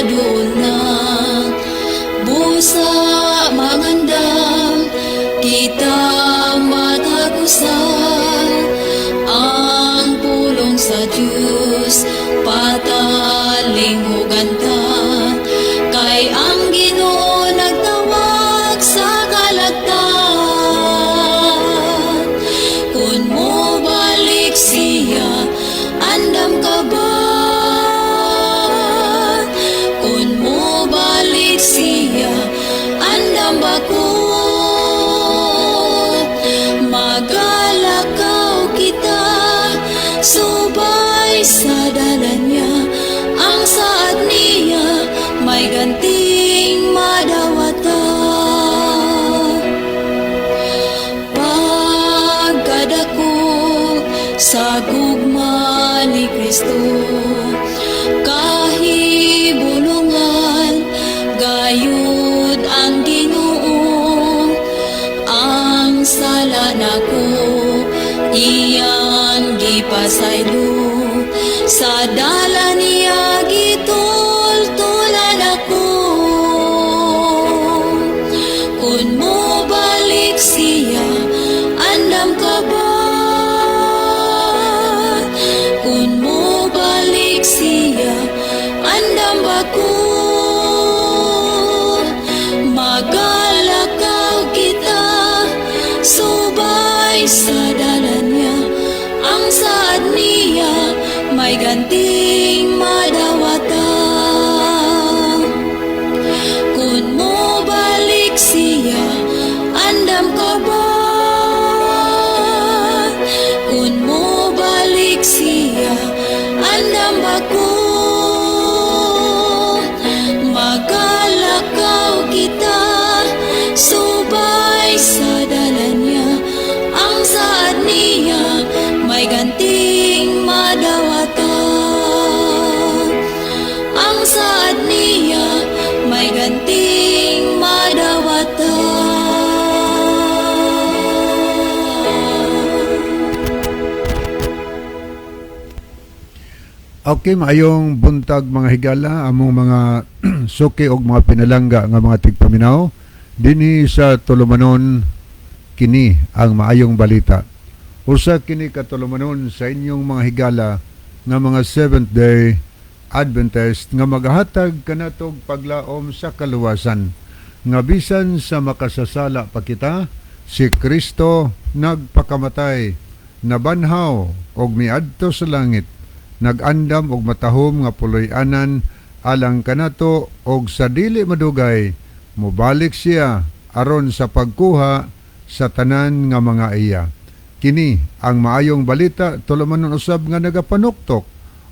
Duol na. Busa mangandam kita matagusan ang pulong sa Diyos, patalinghugan ta, kay ang Ginoo nagtawag sa kalagtan. Kung mo balik siya, andam ka ba? Kung mo balik siya, andam ba ko? Magalakaw kita subay sa dalan niya. Ang saad niya may ganting madawata. Pagkadako sa gugma ni Kristo, kahibulungan gayud ang Ginoo. Ang sala nako iyang gipasaylo, sa dala niya gitultulan ako. Kung mo balik siya, andam ka ba? Kung mo balik siya, andam ba ko? Magalakaw kita subay sa dalan niya. Ang saad niya may ganting madawata. Kung mo balik siya, andam ka ba? Kung mo balik siya, andam ba ko? Magalakaw kita subay sa dalan niya. Ang saad niya may ganting madawata. Ang saad niya may ganting madawata. Okay, maayong buntag, mga higala, among mga suki og mga pinalangga nga mga tigpaminaw dinhi sa tulumanon "Kini ang Maayong Balita". Usa kini ka tulumanon sa inyong mga higala nga mga Seventh Day Adventist nga magahatag kanatog paglaom sa kaluwasan nga bisan sa makasasala pa kita, si Kristo nagpakamatay, nabanhaw og miadto sa langit, nag-andam og matahom nga puloy-anan alang kanato, og sa dili madugay mobalik siya aron sa pagkuha sa tanan nga mga iya. Kini ang Maayong Balita, tulumanon usab nga nagapanuktok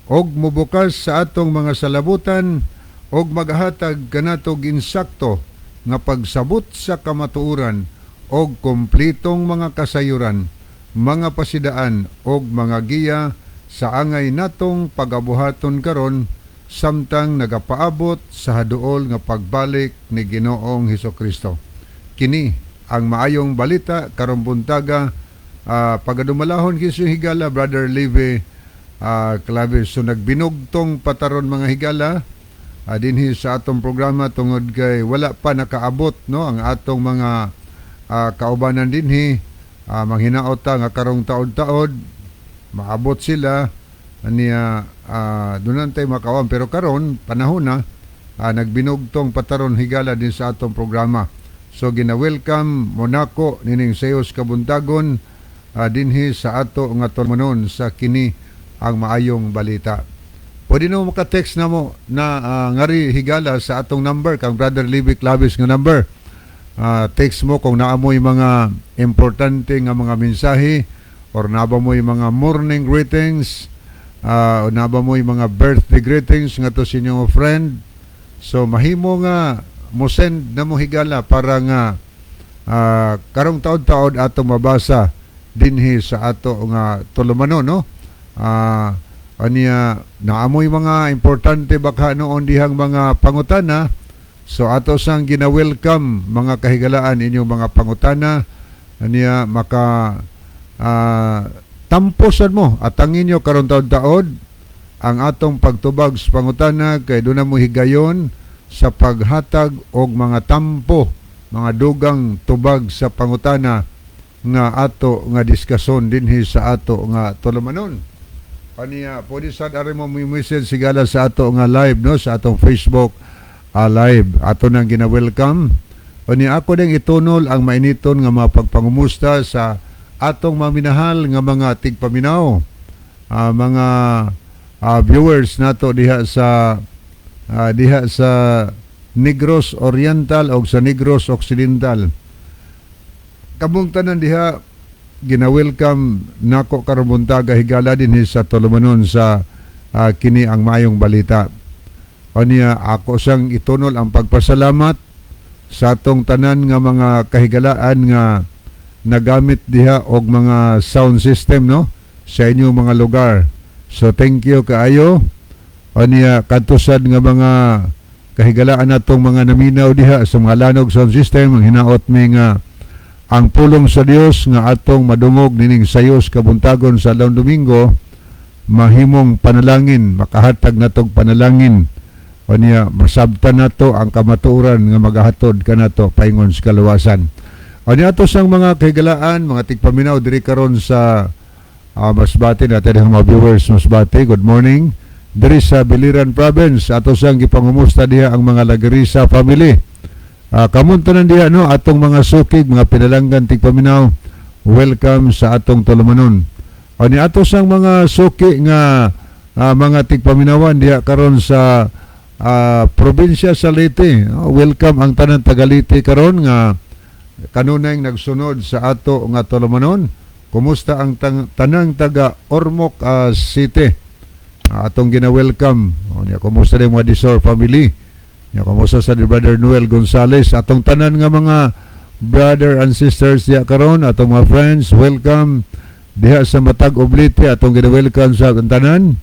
og mobukas sa atong mga salabutan og maghatag kanatog insakto nga pagsabot sa kamatuoran og komplitong mga kasayuran, mga pasidaan og mga giya sa angay natong pagabuhaton karon samtang nagapaabot sa haduol nga pagbalik ni Ginoong Hesus Kristo. Kini ang Maayong Balita karong buntaga, pagadumalahon kisu higala, Brother Levi Claves. So nagbinugtong pataron, mga higala, dinhi sa atong programa tungod kay wala pa nakaabot, no, ang atong mga kaubanan dinhi. Manghinaot ta nga karong taod-taod maabot sila niya, dunan tay makawam, pero karon panahon na, nagbinugtong pataron, higala, din sa atong programa. So gina-welcome mo nako nining seos kabuntagon dinhi sa ato nga tulumanon sa "Kini ang Maayong Balita". Pwede na mo maka-text na mo na ngari, higala, sa atong number kang Brother Libby Clavis nga number. Text mo kung naa mo'y mga importante nga mga mensahe or naa ba mo'y mga morning greetings, o naa ba mo'y mga birthday greetings nga to sa inyong friend. So mahimo nga mo send na mo, higala, para nga karong taod-taod ato mabasa dinhi sa ato nga tulumanon, no? Aniya naamoy mga importante baka noon dihang mga pangutana. So ato sang gina-welcome, mga kahigalaan, inyong mga pangutana aniya maka tamposan mo at ang inyo karon taod-taod. Ang atong pagtubag sa pangutana kay duna mo higayon sa paghatag og mga tampo, mga dugang tubag sa pangutana nga ato nga diskason dinhi sa ato nga tulumanon. Aniya, pwede sad ari mo message sigala sa ato nga live, no, sa atong Facebook live. Ato nang gina-welcome. Aniya, ako ding itunol ang mainiton nga mga pagpangumusta sa atong mga minahal nga mga tigpaminaw. Mga viewers nato diha sa Negros Oriental o sa Negros Occidental. Kamong tanan diha, gina-welcome nako karong buntaga, higala, dinhi sa tulumanon sa kini ang Maayong Balita. Aniya, ako sang itunol ang pagpasalamat sa atong tanan nga mga kahigalaan nga nagamit diha og mga sound system, no, sa inyong mga lugar. So thank you kaayo. Aniya, kadto sad nga mga kahigalaan natong mga naminaw diha sa mga lanog sound system, ang hinaot mi nga ang pulong sa Dios nga atong madungog nining sayos kabuntagon sa adlaw Domingo mahimong panalangin, makahatag natog panalangin. Aniya, masabtan nato ang kamatuoran nga magahatod kanato paingon sa kaluwasan. Aniya, ato sang mga kahigalaan, mga tigpaminaw diri karon sa Masbate, natin ang mga viewers Masbate, good morning. Diri sa Biliran Province, ato sang gipangumusta diha ang mga Lagarisa family. Kamong tanan diha, no, atong mga sukig, mga pinalanggan tigpaminaw, welcome sa atong tulumanon. Ani ato sang mga suki nga mga tigpaminawan diha karon sa probinsya sa Leyte. Oh, welcome ang tanan taga Leyte karon nga kanunay nagsunod sa ato nga tulumanon. Kumusta ang tanang taga Ormoc City? Atong gina-welcome. O, niya, kumusta din mga Disor family? Niya, kumusta sa ni Brother Noel Gonzales? Atong tanan nga mga brother and sisters diha karon, atong mga friends, welcome diha sa Matag Oblite, atong gina-welcome sa tanan.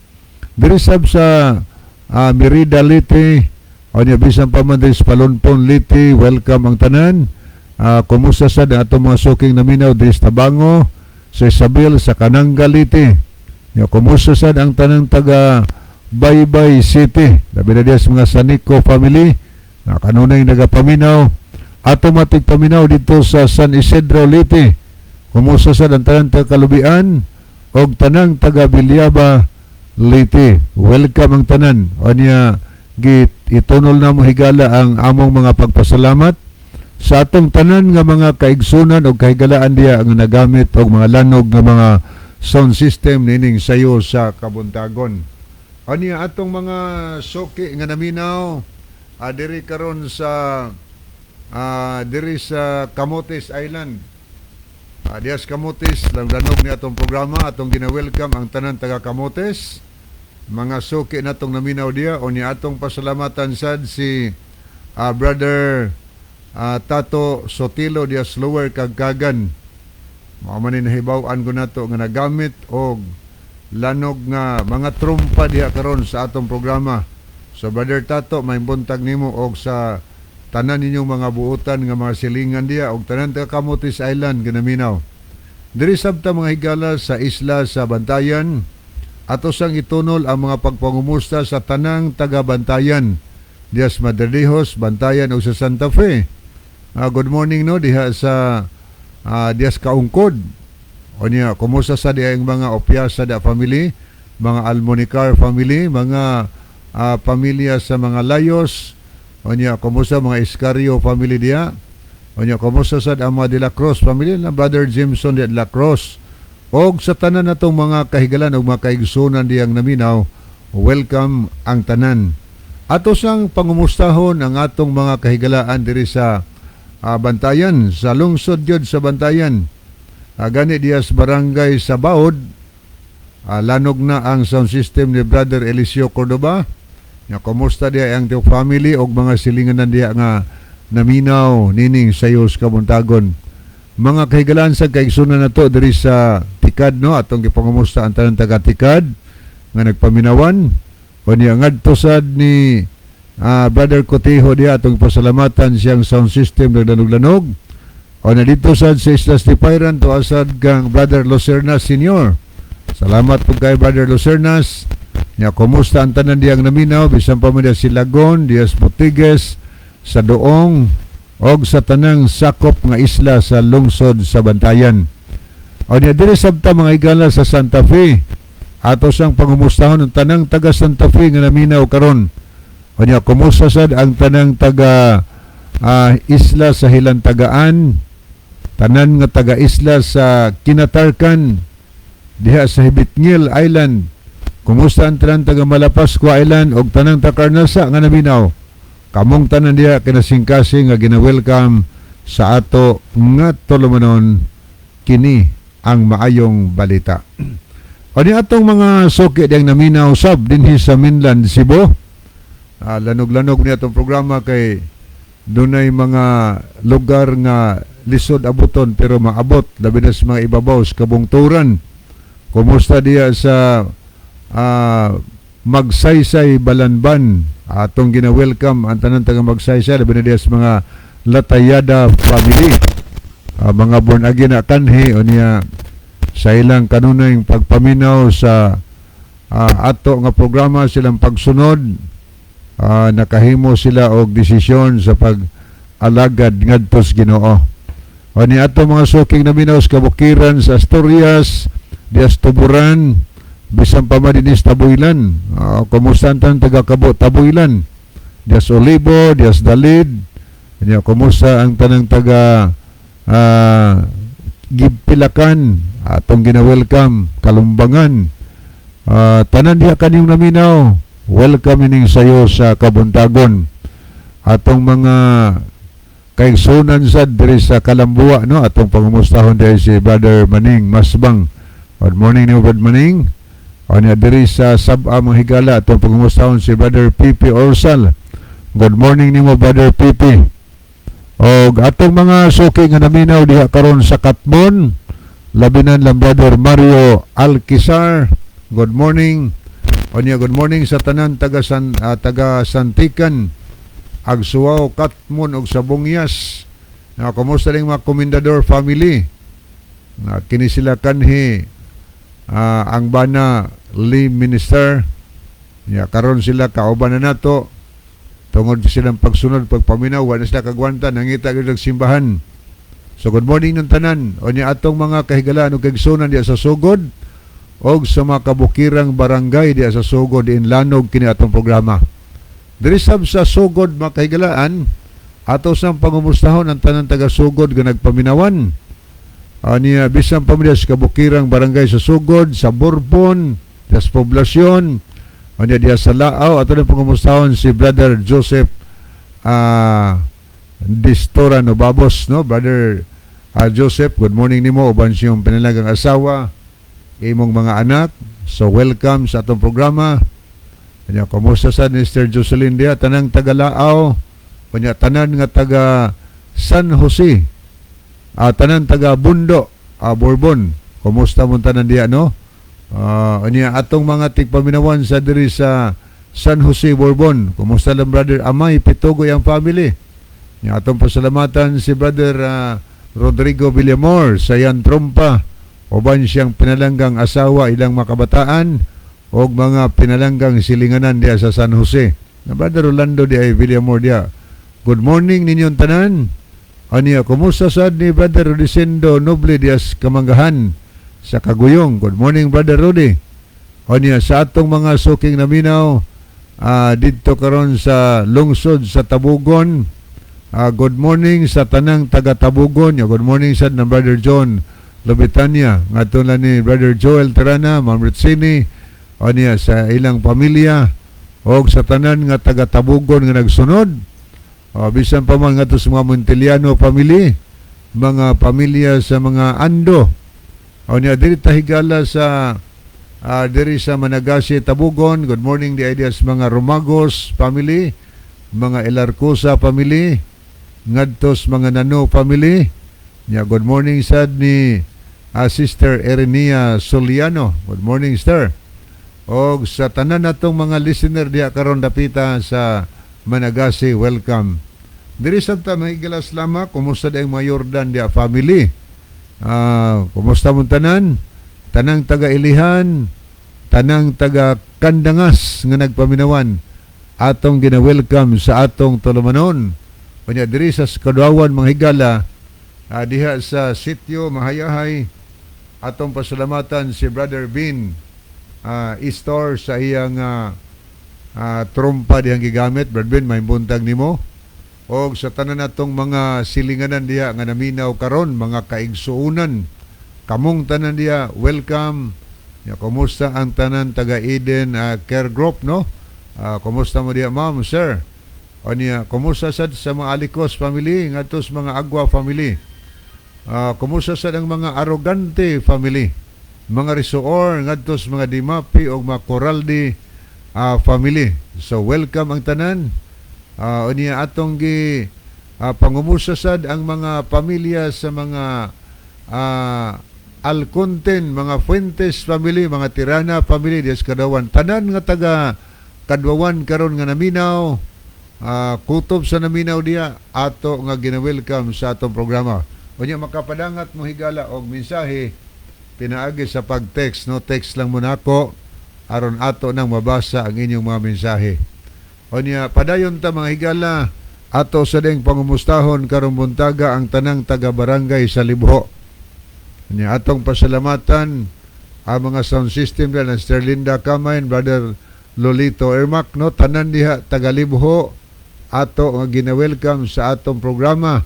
Diri sab sa Merida Leyte, o niya, bisan pa man diri sa Palonpon Leyte, welcome ang tanan. Kumusta sad ang atong mga suking naminaw diri sa Tabango, sa Isabel, sa Kananga Leyte. Ya, kumusta sad ang tanang taga Baybay City. Labi na diya sa mga Sanico family na kanunay nagapaminaw. Automatic paminaw dito sa San Isidro Leyte. Kumusta sad ang tanang taga Kalubian og tanang taga Villaba Leyte. Welcome ang tanan. O niya, git itunol na mo higala ang among mga pagpasalamat sa atong tanan nga mga kaigsunan o kahigalaan diya nga nagamit og mga lanog nga mga sound system nining sayo sa kabuntagon. Aniya, atong mga suki nga naminaw diri karon sa diri sa Camotes Island. Dias Camotes, lanog ni atong programa, atong gina-welcome ang tanan taga Camotes. Mga suki natong naminaw diya o ni atong pasalamatan sad si Brother Tato Sotilo dias Lower Kagkagan. Mao man ni nahibaw-an ko nato nga nagamit og lanog nga mga trumpa diha karon sa atong programa. So Brother Tato, may buntag nimo og sa tanan ninyong mga buutan nga mga silingan diha og tanan taga Camotes Island ginaminaw. Diri sabta, mga higala, sa isla sa Bantayan, ato sang itunol ang mga pagpangumusta sa tanang taga Bantayan. Dias Madridejos, Bantayan o sa Santa Fe. Good morning, no, diha sa Dias Kaungkod. O niya, kumusta sa diha ang mga Opiasa da family, mga Almonicar family, mga pamilya sa mga Layos. O niya, kumusta mga Iscario family diha? O niya, kumusta sad ang mga De La Cruz family na Brother Jameson de La Cruz? Og sa tanan natong mga kahigalan o mga kaigsunan diyang naminaw, welcome ang tanan. Ato sang pangumustahon ang atong mga kahigalaan diri sa Bantayan, sa lungsod gyud sa Bantayan. Gani diya sa barangay sa Baod, lanog na ang sound system ni Brother Eliseo Cordoba. Nya, kumusta diya ang tiyong family og mga silinganan diya nga naminaw nining sayos kabuntagon? Mga kahigalaan sa kaigsunan nato diri sa Tikad, no, atong gipangumusta ang tanan taga Tikad nga nagpaminawan. Unya, ngadto sad ni Brother Cotejo diha, atong pasalamatan siyang sound system naglanog-lanog. O na dito sad sa Islas de Pairan to asad kang Brother Lucernas Senior. Salamat po kay Brother Lucernas. Nya, kumusta ang tanan diyang naminaw, bisan pa man diya Silagon, diya sa Butigues, sa Doong, og sa tanang sakop nga isla sa lungsod sa Bantayan. O niya, diri sabta, mga higala, sa Santa Fe. Ato sang pangumustahon ang tanang taga Santa Fe nga naminaw karon. O niya, kumusta sad ang tanang taga isla sa Hilantagaan, tanan nga taga isla sa Kinatarkan, diha sa Hibitngil Island. Kumusta ang tanan taga Malapascua Island og tanang taga Carnasa nga naminaw. Kamong tanan diha kinasingkasing nga gina-welcome sa ato nga tulumanon, kini ang Maayong Balita. O ni atong mga suki diyang naminaw sab dinhi sa mainland Cebu. Lanog-lanog ni atong programa kay dunay mga lugar nga lisod abuton pero maabot, labi na sa mga ibabaw sa kabungturan. Kumusta diya sa Magsaysay, Balanban? Atong gina-welcome ang tanan taga Magsaysay, labi na diya sa mga Latayada family. Mga born again na kanhi, o niya sa ilang kanunay pagpaminaw sa ato nga programa, silang pagsunod, nakahimo sila og desisyon sa pag-alagad ngadto sa Ginoo. O ni ato mga suking naminaw sa kabukiran sa Asturias, dias Tuburan, bisan pa man dinhi sa Tabuilan. Kumusta ang tanan taga Kabo Tabuilan? Dias Olivo, dias Dalid. Nya, kumusta ang tanang taga Gipilakan? Atong gina-welcome Kalumbangan. Tanan diha kanyong naminaw. Welcome ining sayo sa kabuntagon. Atong mga kaigsunan sad diri sa Kalambua, no, atong pangumustahon diri si Brother Maning Masbang. Good morning nimo, Brother Maning. O niya, diri sa Sab-a, mga higala, atong pangumustahon si Brother Pipi Orsal. Good morning nimo, Brother Pipi. Og atong mga suki nga naminaw diha karon sa Katmon, labinan lang Brother Mario Alquizar. Good morning. O niya, good morning sa tanan taga Santikan, Agsuaw, Katmon ug sa Bungyas. Na kumusta ning mga Comendador family? Na kini sila kanhi ang bana Lee Minister. Ya, karon sila kauban na nato tungod silang pagsunod, pagpaminaw, wala sila kagwanta, nangita gyud og simbahan. So good morning ng tanan. O niya, atong mga kahigalaan ug kaigsunan diya sa Sugod og sa mga kabukirang barangay diya sa Sugod, inlanog kini atong programa. Diri sab sa Sugod, mga kahigalaan, ato sang pangumustahon ang tanan taga Sugod nga nagpaminawan. Aniya, bisan pa man sa kabukirang barangay sa Sugod, sa Borbon, sa Poblasyon, aniya diya sa Laaw, ato na pangumustahon si Brother Joseph Distora Nobabos, no? Brother Joseph, good morning nimo uban siyong pinalagang asawa, imong mga anak. So welcome sa atong programa. Anya, kumusta sa Mr. Jocelyn diya, tanang taga Laaw, kanya tanan nga taga San Jose, tanan taga Bundo, Borbon. Kumusta mo tanan diya, no? Anya, atong mga tigpaminawan sa diri sa San Jose, Borbon. Kumusta lang Brother Amay Pitugoy ang family? Nya, atong pasalamatan si Brother Rodrigo Villamor sa Yan Trompa uban siyang pinalanggang asawa, ilang mga kabataan og mga pinalanggang silinganan diya sa San Jose. Na Brother Rolando di ay Villamor diya. Good morning ninyong tanan. Aniya, kumusta sad ni Brother Rodicendo Noble dias Kamanggahan sa Kaguyong. Good morning, Brother Rudy. Aniya, sa atong mga suking naminaw didto karon sa lungsod sa Tabugon. Good morning sa tanang taga Tabugon. Ya, good morning sad na Brother John Lobitania. Ngadto lang ni Brother Joel Terana, Ma'am Ritsini, aniya sa ilang pamilya og sa tanan nga taga Tabugon nga nagsunod. Bisan pa man ngadto sa mga Montiliano family, mga pamilya sa mga Ando. O niya, diri tahigala sa diri sa Managasi, Tabugon. Good morning di ideas mga Romagos family, mga Elarcosa family, ngadtos mga Nano family. Nya, good morning sad ni Sister Erenia Soliano. Good morning, sir. Og sa tanan natong mga listener diha karon dapita sa Managasi, welcome. Diri sa ta mahigalas lama, kumusta di ang mga Jordan diha family? Kumusta mong tanan? Tanang taga Ilihan, Tanang taga Kandangas nga nagpaminawan, atong gina-welcome sa atong tulumanon. Unya diri sa Kaduawan, mga higala, diha sa sitio Mahayahay, atong pasalamatan si Brother Bin Istor sa iyang trompa dihang gigamit. Brother Bin, may buntag nimo. Og sa tanan natong mga silinganan diha nga naminaw karon, mga kaigsuonan, kamong tanan diha, welcome. Ya, kumusta ang tanan taga Eden Care Group, no? Kumusta mo diha, ma'am, sir? O niya, kumusta sad sa mga Alicos family, ngadto sa mga Agua family? Kumusta sad ang mga Arrogante family? Mga Risuor, ngadto sa mga Dimapi o mga Coraldi family. So welcome ang tanan. Unya atong gi pangumusta sad ang mga pamilya sa mga Alconten, mga Fuentes family, mga Tirana family diha sa Kadwawan. Tanan nga taga Kadwawan karon nga naminaw, kutob sa naminaw diha, ato nga gina-welcome sa atong programa. Unya makapadangat mo, higala, og mensahe pinaagi sa pag-text, no? Text lang mo nako aron ato nang mabasa ang inyong mga mensahe. Unya padayon ta, mga higala, ato sa ding pangumustahon karong buntaga ang tanang taga barangay sa Libho. Unya atong pasalamatan ang mga sound system ng Sister Linda Kamain, Brother Lolito Ermac, no? Tanan diha taga Libho, ato nga gina-welcome sa atong programa.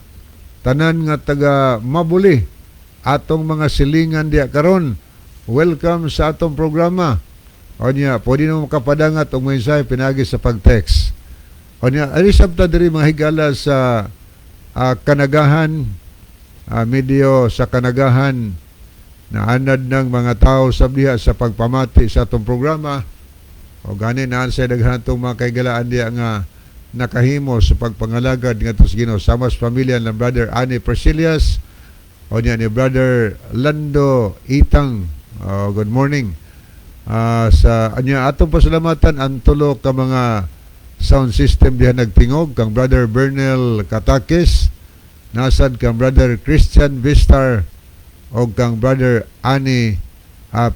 Tanan nga taga Mabuli, atong mga silingan diha karon, welcome sa atong programa. Onya, pwede na makapadangat og mensahe pinagi sa pag-text. Onya, ari sabta diri, mga higala, sa Kanagahan, medyo sa Kanagahan naanad ng mga tao sa diha sa pagpamati sa atong programa. O gani naan sa daghan atong mga kahigalaan diha nga nakahimo sa pagpangalagad ngadto sa Ginoo, sama sa pamilya ng Brother Ani Priscillas o niya ni Brother Lando Itang. Oh, good morning. Sa anya atong pasalamatan ang tulo ka mga sound system diha nagtingog, kang Brother Bernel Katakis, nasad kang Brother Christian Vistar o kang Brother Ani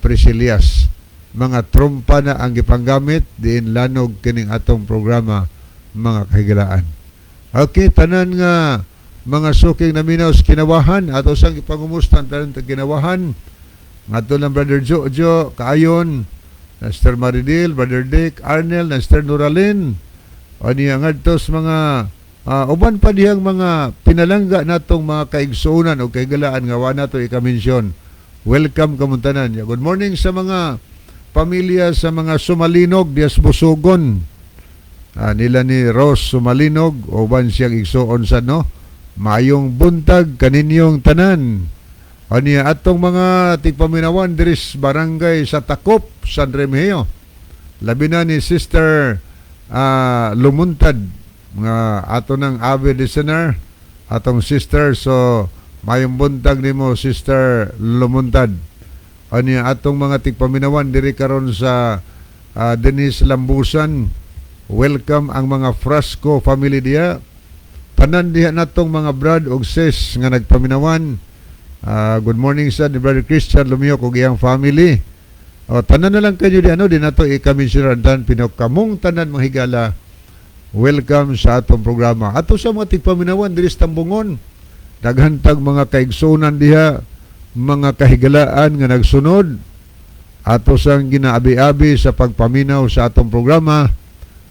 Priscillas. Mga trumpa na ang gipanggamit diin lanog kining atong programa, mga kahigalaan. Okay, tanan nga mga suking naminaw sa Kinawahan, ato sang ipangumusta ang tanan sa Kinawahan. Ngadto lang Brother Jojo, Kaayon, Sister Maridil, Brother Dick, Arnel, Sister Noralyn. O niya ngadto sa mga uban pa dihang mga pinalangga natong mga kaigsuonan o kahigalaan nga wa nato ikamensyon. Welcome kamong tanan. Good morning sa mga pamilya sa mga Sumalinog dias Busugon. Nila ni Rose Sumalinog uban siyang igsuon sa, no. Maayong buntag kaninyong tanan. Aniya atong mga tigpaminawan diri sa barangay sa Takop, San Remigio. Labi na ni Sister Lumuntad nga ato ng avid listener, atong sister, so mayong buntag nimo, Sister Lumuntad. Aniya atong mga tigpaminawan diri karon sa Denis Lambusan. Welcome ang mga Frasco family diha. Tanan diha natong mga brad og sis nga nagpaminawan. Good morning sa ni Brother Christian Lumiyok ug iyang family. O, tanan na lang kayo di ano di nato ikaminsyuran tan pinokamong tanan, mga higala. Welcome sa atong programa. Ato sa mga tigpaminawan diri sa Tambungon. Daghan tag mga kaigsunan diha, mga kahigalaan nga nagsunod. Ato sang ginaabi-abi sa pagpaminaw sa atong programa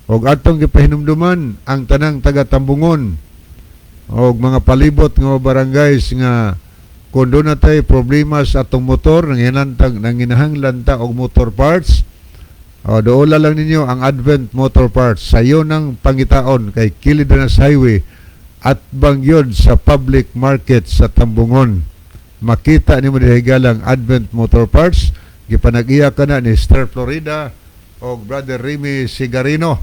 ug atong gipahinumduman ang tanang taga Tambungon og mga palibot nga barangays nga kung doon na tayo problema sa atong motor, nanginahanglan ta og motor parts, o, doola lang ninyo ang Advent Motor Parts. Sayo ng pangitaon kay kilid na sa highway at bangyod sa public market sa Tambungon. Makita nimo diha ang Advent Motor Parts. Gipanag-iya ka na ni Sir Florida o Brother Remy Sigarino.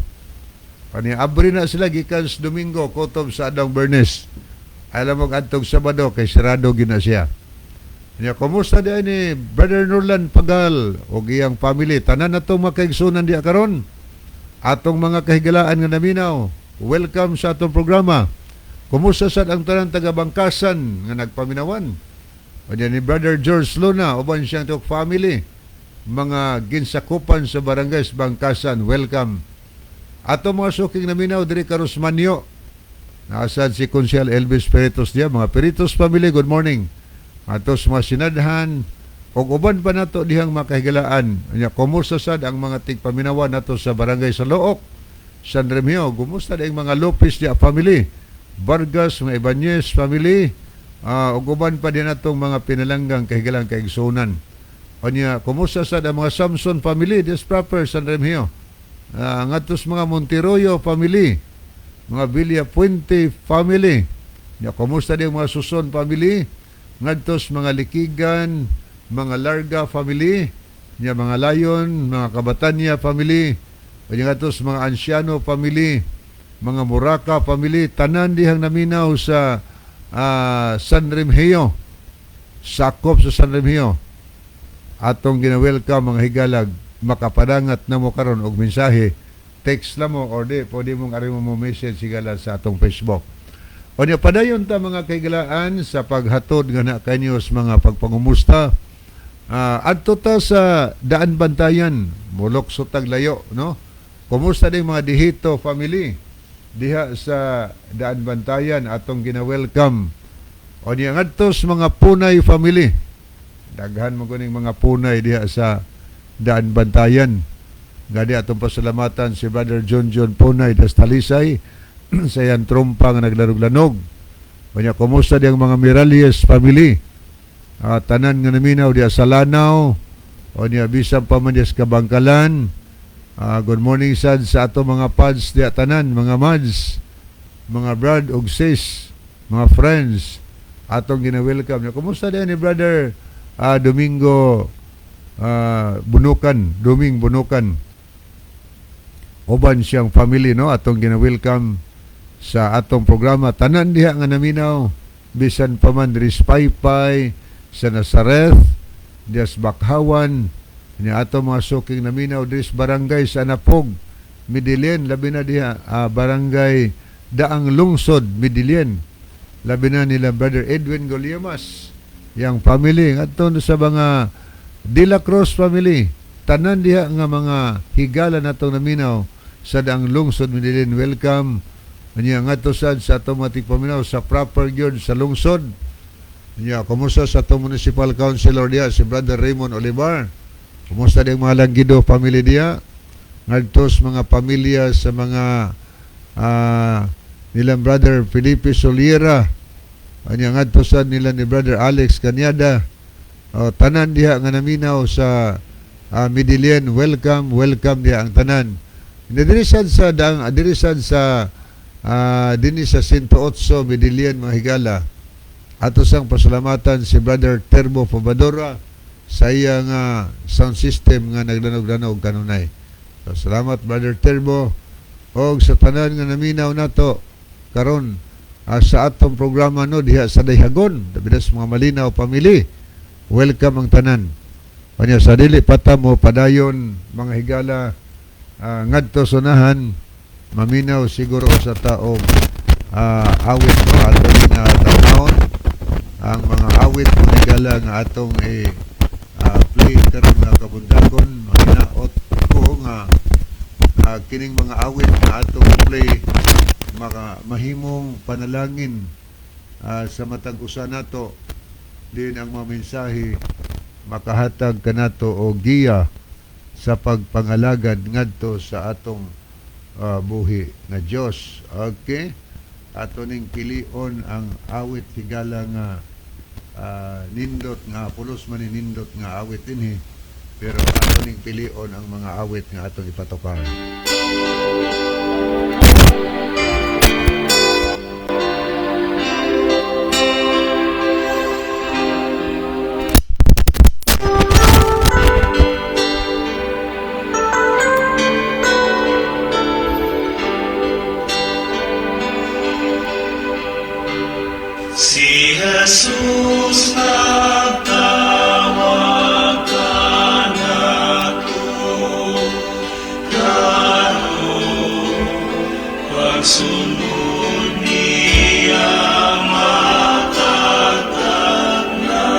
Pani abri na sila gikan sa Domingo kutob sa Adang Bernes. Alam mo adtong Sabado kay sarado gina siya. Nya kumusta di ni Brother Norlan Pagal ug iyang family, tanan na tong makaigsunan diha karon. Atong mga kahigalaan nga naminaw, welcome sa atong programa. Kumusta sad ang tanan taga Bangkasan nga nagpaminawan? O ni Brother George Luna uban siyang tuk family. mga ginsakupan sa barangay sa Bangkasan, welcome. Ato mga suking naminaw diri karos Manyo. Nasad si Konsyal Elvis Peritos diya, mga Peritos family, good morning. Ato sa mga sinadhan ug uban pa nato dihang makahigalaan. Nya, kumusta sad ang mga tigpaminawan nato sa barangay sa Looc, San Remigio? Kumusta ang mga Lopez diya family? Vargas, mga Ibanez family, ug uban pa din natong mga pinalanggang kahigalang kaigsunan. Unya, kumusta sad ang mga Samson family, this proper San Remigio? Ngadto sa mga Monteroyo family, mga Villa Puente family. Nya, kumusta din mga Suson family? Ngadto sa mga Likigan, mga Larga family, nya mga Lion, mga Kabatanya family, nya ngadto sa mga Anciano family, mga Muraka family, tanan dihang naminaw sa San Remigio, sakop sa San Remigio. Atong gina-welcome, mga higalag, makapadangat na mo karon og mensahe, text lang mo or di pwede mong ari mo message, higala, sa atong Facebook. O niya, padayon ta, mga kahigalaan, sa paghatod nga na kanyo sa mga pagpangumusta. Adto ta sa Daan Bantayan, mulok tag layo, no? Kumusta din mga Dihito family diha sa Daan Bantayan, atong gina-welcome. O niya, ngadto sa mga Punay family. Daghan mo kuning mga Punay diha sa Daan Bantayan. Gani atong pasalamatan si Brother John John Punay das Talisay sa iyang trumpa nga naglarog-lanog. Kanya, kumusta diyang mga Miralles family? Tanan nga naminaw diya sa Lanao. O niya, bisan pa man diya sa Kabangkalan. Good morning sad sa ato mga pads diya tanan, mga mads, mga brad ug sis, mga friends. Atong gina-welcome. Kumusta diya ni Brother Domingo Bunukan, Doming Bunukan? Uban siyang family, no, atong gina-welcome sa atong programa. Tanan diha nga naminaw bisan pa man diri sa Paypay, sa Nazareth, diha sa Bakhawan, ni ato mga suking naminaw diri sa barangay sa Anapog, Medellin, labi na diha barangay Daang Lungsod, Medellin. Labi na nila Brother Edwin Goliemas, yang family, ngadto sa mga De La Cruz family, tanan diha nga mga higala natong naminaw sa Daang Lungsod, Medellin, welcome. Anya, ngadto sad sa atong mga tigpaminaw sa proper gyud sa lungsod. Nya, kumusta sa atong municipal councilor diha, si Brother Raymond Olivar? Kumusta ding mga Langgido family diha? Ngadto sa mga pamilya sa mga nilang Brother Felipe Soliera. Anya, ngadto sa nila ni Brother Alex Canyada. O, tanan diha nga naminaw sa Medellin, welcome, welcome diha ang tanan. Diri sad sa dang diri sad sa dinhi sa 108 Medellin, mga higala. Ato sang pasalamatan si Brother Terbo Fabadora sa iya nga sound system nga naglanog-lanog kanunay. So, salamat, Brother Terbo, og sa tanan nga naminaw nato karon sa atong programa, no, diha sa Dayhagon, labi na sa mga Malinaw family. Welcome ang tanan. Kanya, sa dili pata mo padayon, mga higala, ngadto sunahan, maminaw siguro sa taong awit, no, atong ginatawon ang mga awit, mga higala, nga atong play karon nga kabuntagon. Mahinaot ko nga kining mga awit nga atong play maka mahimong panalangin sa matag usa nato din. Ang mga mensahe makahatag kanato og giya sa pagpangalagad ngadto sa atong buhi nga Dios. Okay? Ato ning pilion ang awit, higala, nga nindot nga pulos man ni nindot nga awit dinhi, pero ato ning pilion ang mga awit nga atong ipatukar. Si Jesus nagtawag kanato karon, pagsunod niya matagtag na.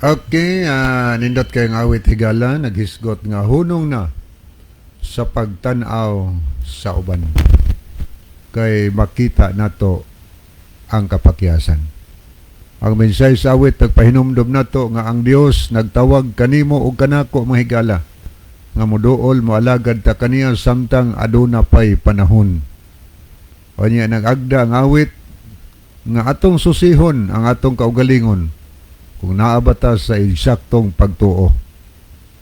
Okay, nindot kayong awit, higala, naghisgot nga hunong na sa pagtan-aw sa uban. Kay makita nato ang kapakyasan. Ang mensahe sa awit nagpahinumdom nato nga ang Dios nagtawag kanimo ug kanako, mga higala, nga moduol, moalagad ta kaniya samtang aduna pay panahon. O niya nag-agda ang awit nga atong susihon ang atong kaugalingon kung naa ba ta sa eksaktong pagtuo.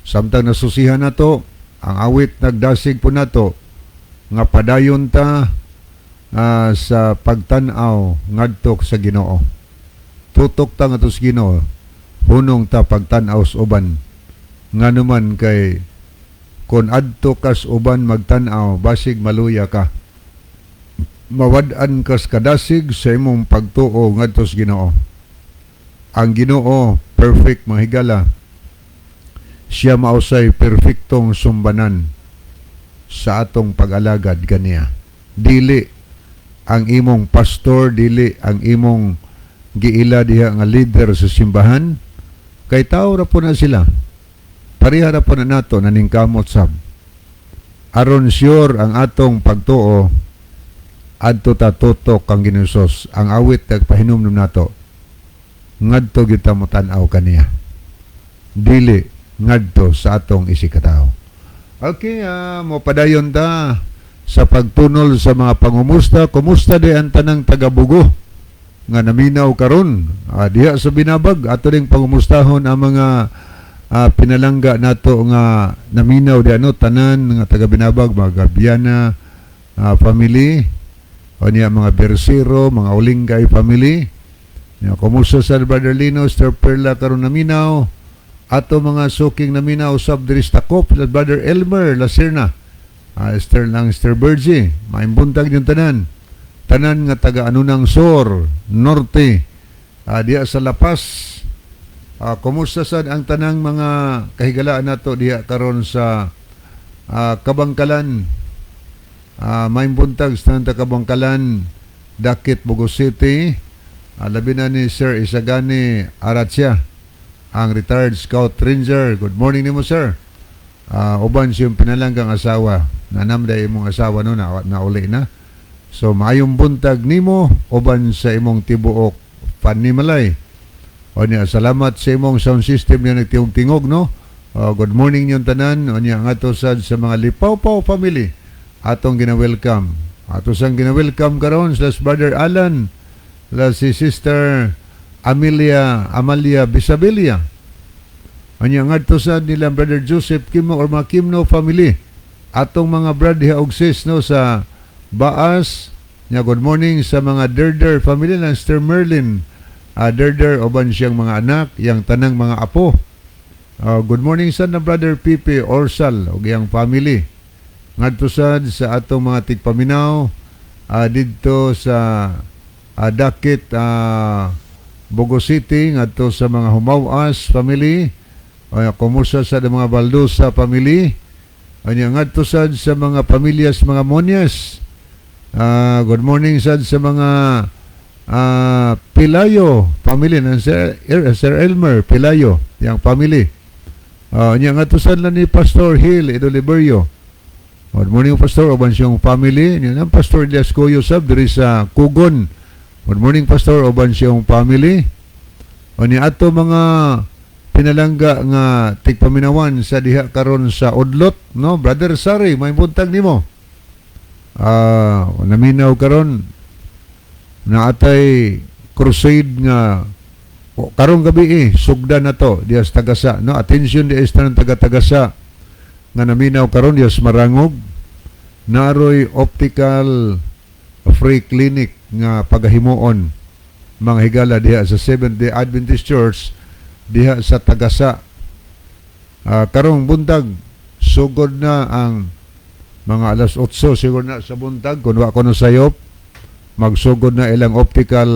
Samtang nasusihan nato, ang awit nagdasig po nato nga padayon ta sa pagtan-aw ngadto sa Ginoo. Tutok ta ngadto sa Ginoo, hunong ta pagtan-aw sa uban. Nganuman kay kon adto kas uban magtan-aw, basig maluya ka. Mawad-an kas kadasig sa imong pagtuo ngadto sa Ginoo. Ang Ginoo perfect, mga higala. Siya mausay perfektong sumbanan sa atong pag-alagad kaniya. Dili ang imong pastor, dili ang imong giila diha nga leader sa simbahan, kay tao ra po na sila. Pareha ra po na nato, naningkamot sab. Aron sure ang atong pagtuo, adto ta tutok kang Ginoong Hesus. Ang awit nagpahinumdum nato ngadto gyud ta motan-aw kaniya, dili ngadto sa atong isigkatawo. Okay, mopadayon ta sa pagtunol sa mga pangumusta. Kumusta di ang tanang taga-Bugo nga naminaw karon diha sa Binabag? Ato ring pangumustahon ang mga pinalangga nato nga naminaw di ano, tanan nga taga Binabag, mga Gabiana family o niya, mga Bersero, mga Ulingay family. Ya, kumusta sa Brother Lino, Sister Perla karon naminaw? Ato mga suking naminaw sab diri sa Takop, Brother Elmer Lacerna. Sister lang, Sister Bergie, maayong buntag yung tanan. Tanan nga taga Anunang Sur, Norte, diha sa La Paz. Kumusta sad ang tanang mga kahigalaan nato diha karon sa Kabangkalan? Maayong buntag sa tanan taga Kabangkalan, Dakit, Bogo City. Labi na ni Sir Isagani Aratsia, ang retired Scout Ranger. Good morning nimo, sir. Uban siyang pinalanggang asawa. Nanamday imong asawa no na nauli na. So maayong buntag nimo uban sa imong tibuok panimalay. O niya, salamat sa imong sound system niya nagtingog-tingog, no. Good morning niyong tanan. O niya ngadto sad sa mga Lipawpaw family atong gina-welcome. Ato sang gina-welcome karon sa Brother Alan, la si Sister Amelia Amalia Bisabilia. Anya ngadto sa nila Brother Joseph Kimno or mga Kimno family. Atong mga brad diha og sis no sa Baas. Nya good morning sa mga Derder family ng Sister Merlin. Derder uban siyang mga anak, yang tanang mga apo. Good morning sa na Brother Pipe Orsal ug iyang family. Ngadto sad sa atong mga tigpaminaw didto sa Dakit, Bogo City, ngadto sa mga Humawas family, kumusta sa mga Baldosa family, anya ngadto sad sa mga pamilyas mga Monyas. Good morning sad sa mga Pilayo family ng Sir Elmer Pilayo, yang family. Nya ngadto sad lang ni Pastor Hill Edoliberio. Good morning, Pastor, uban siyang family. Nya nang Pastor Elias Coyo sab diri sa Kugon. Good morning, Pastor, uban siyang family. O ni ato mga pinalangga nga tigpaminawan sa diha karon sa Odlot, no? Brother Sari, may buntag nimo. Naminaw karon naatay crusade nga o, karong gabi eh, sugdan na to diha sa Tagasa, no? Attention diha sa tanan taga-Tagasa nga naminaw karon diha sa Marangog. Naroy optical free clinic nga pagahimuon, mga higala, diha sa Seventh Day Adventist Church diha sa Tagasa. Karong buntag sugod na ang mga alas 8 siguro na sa buntag kung wa ko no sayop, magsugod na ilang optical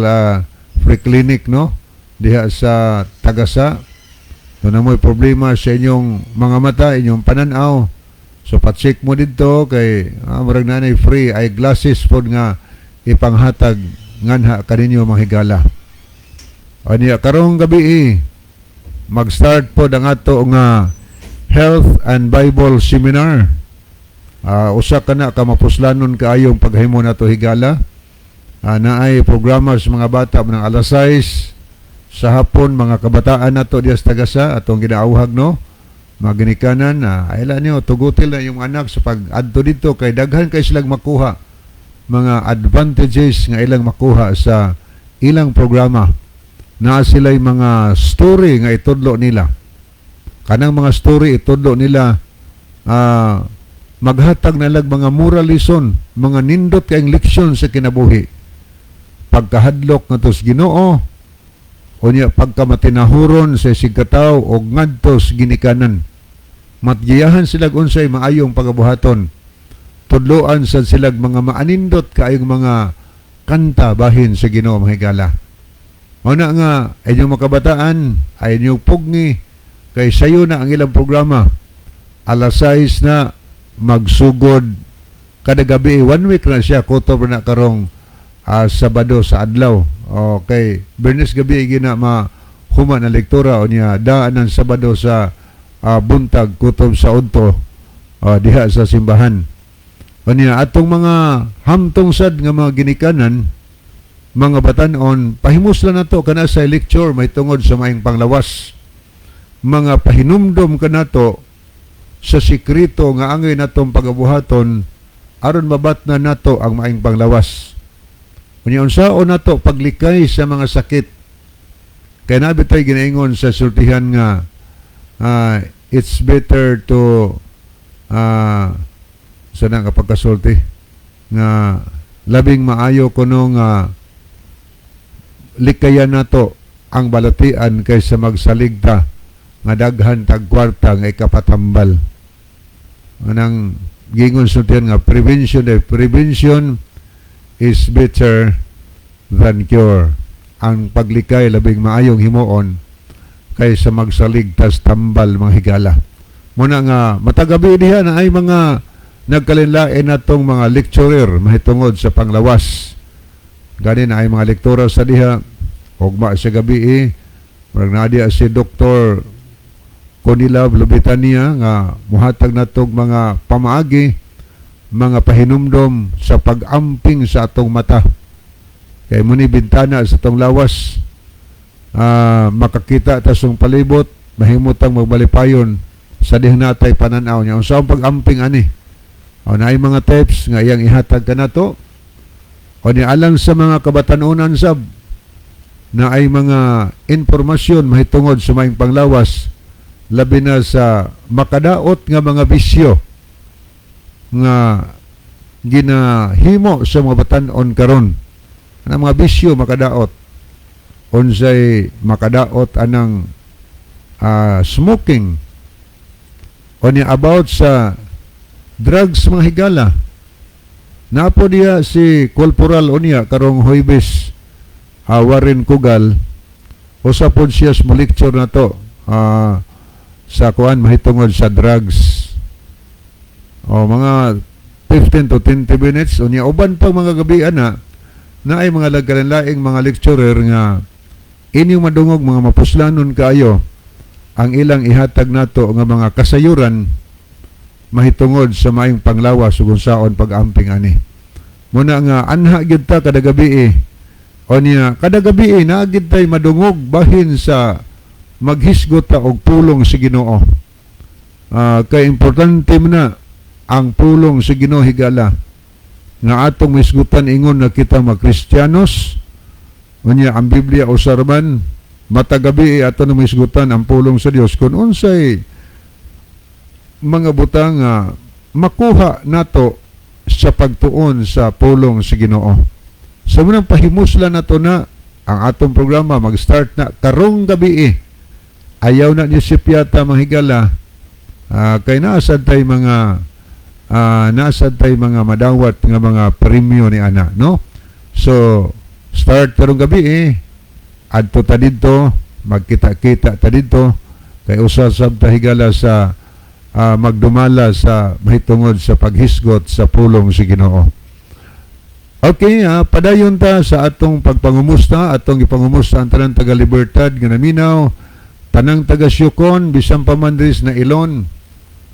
free clinic, no, diha sa Tagasa. Kung na mo'y problema sa inyong mga mata, inyong pananaw, so pa-check mo didto kay murag nanay free eyeglasses pod nga ipanghatag nganha kaninyo, mga higala. Aniya karong gabi eh, Mag-start po ang ato nga Health and Bible Seminar. Usa ka na ka mapuslanon kaayong paghimo nato, higala. Naay programa sa mga bata ng alas 6 sa hapon, mga kabataan nato diya sa Tagasa atong ginaauhag, no, mga ginikanan na ayla niyo tugutil na yung anak sa pag-adto dito kay daghan kay silang makuha, mga advantages nga ilang makuha sa ilang programa. Naa sila'y mga story nga itudlo nila. Kanang mga story itudlo nila, maghatag na lag mga moral lesson, mga nindot kayong leksyon sa kinabuhi, pagkahadlok nga sa Ginoo, unya pagkamatinahuron sa isigkatawo og ngadto sa ginikanan. Matgiyahan sila unsay maayong pagabuhaton. Tudloan sad sila mga maanindot kaayong mga kanta bahin sa Ginoo, mga higala. Mao na nga inyong mga kabataan ay inyong pugni kay sayo na ang ilang programa. Alas 6 na magsugod kada gabi, one week na siya, kutob na karong Sabado sa adlaw. Okay, Biyernes gabi gina ma huma na lektura, unya daan ang Sabado sa buntag kutob sa 8 diha sa simbahan. Unya atong mga hamtong sad nga mga ginikanan, mga batanon, pahimuslan nato kana sa lecture may tungod sa maayong panglawas. Mga pahinumdom kanato sa sikreto nga angay natong pagabuhaton aron mabatna nato ang maayong panglawas. Unya unsaon nato paglikay sa mga sakit. Kay naa bitay ginaingon sa sultihan nga it's better to sa na kapag kasulti nga labing maayo kuno nga likayan nato ang balatian kaysa magsaligta nga daghan tag kwarta nga ikapatambal. Anang gingon sultihan nga prevention prevention is better than cure. Ang paglikay labing maayong himuon kaysa magsaligtas tambal, mga higala. Muna nga matagabi diha na ay mga nagkalinlain natong mga lecturer mahitungod sa panglawas. Gani na ay mga lektora sa diha ugma sa gabi eh. Murag naa diha si Dr. Conila Lubitania nga muhatag natog mga pamaagi, mga pahinumdom sa pag-amping sa atong mata. Kay muni bintana sa atong lawas, makakita ta sa palibot, mahimutang magbalipayon sa dihang natay pananaw niya. Unsa ang pag-amping ani? O naay mga tips nga iyang ihatag kanato. O ni alang sa mga kabatanunan sab na ay mga impormasyon mahitungod sa maayong panglawas, labi na sa makadaot nga mga bisyo nga ginahimo sa mga batan-on karon. Ang mga bisyo makadaot, unsay makadaot anang smoking, o ni about sa drugs, mga higala. Napo diya si Corporal unya karong Huwebes, Warren Kugal, usa pod siya sa lecture na to sa kuan mahitungod sa drugs o mga 15 to 20 minutes. Unya uban pa mga gabi ana na ay mga lagkalinlaing mga lecturer nga inyong madungog, mga mapuslanon kaayo ang ilang ihatag nato nga mga kasayuran mahitungod sa maayong panglawas ug unsaon pag-amping ani. Muna nga anha gyud ta kada gabi eh. O niya kada gabi eh, naa gyud tay madungog bahin sa maghisgot ta og pulong sa Ginoo. Kay importante man na ang pulong sa Ginoo, higala, nga atong misgutan ingon na kita mga Kristiyanos. Unya ang Biblia usa ra man, matag gabi ato na misgutan ang pulong sa Dios kung unsay mga butang nga makuha nato sa pagtuon sa pulong sa Ginoo. Sa munang pahimuslan nato na ang atong programa mag-start na karong gabi eh. Ayaw na niyo sipyata, mga higala, kay naasad tay mga madawat nga mga premyo ni ana, no? So start karong gabi eh. Adto ta didto, magkita-kita ta didto kay usa sab ta, higala, sa magdumala sa mahitungod sa paghisgot sa pulong sa Ginoo. Okay, padayon ta sa atong pagpangumusta, atong ipangumusta ang tanan taga Libertad nga naminaw. Tanang taga Siocon, bisan pa man diri sa Nailon.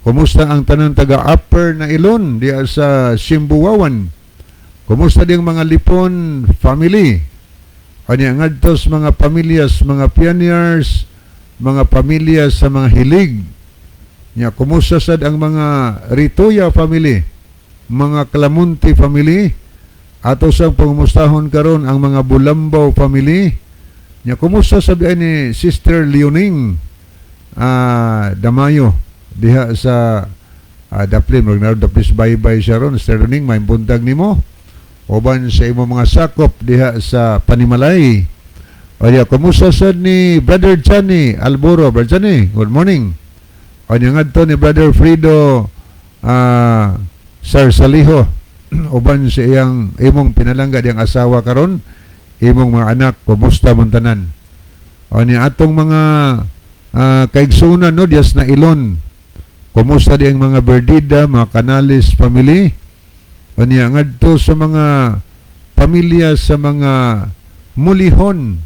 Kumusta ang tanang taga Upper Nailon diya sa Simbuwawan? Kumusta ding mga Lipon family? Kanya ngadto sa mga pamilyas, mga pioneers, mga pamilya sa mga hilig. Nya kumusta sad ang mga Rituya family, mga Clamunti family, ato sang pangumustahon karon ang mga Bulambaw family. Nya kumusta sabi ni Sister Leoning Damayo diha sa Daplin, mag Daplis bye-bye siya ron. Sister Leoning, may buntag nimo uban sa imo mga sakop diha sa Panimalay. O diha, kumusta sad ni Brother Johnny Alboro? Brother Johnny, good morning. O niya ngadto ni Brother Frido Sir Saliho uban sa iyang imong pinalangga diyang asawa karon, imong mga anak, kumusta man tanan? O niya atong mga kaigsunan, no, diyas na Ilon. Kumusta diyang mga Berdida, mga Canales family? O niya ngadto sa mga pamilya sa mga Mulihon.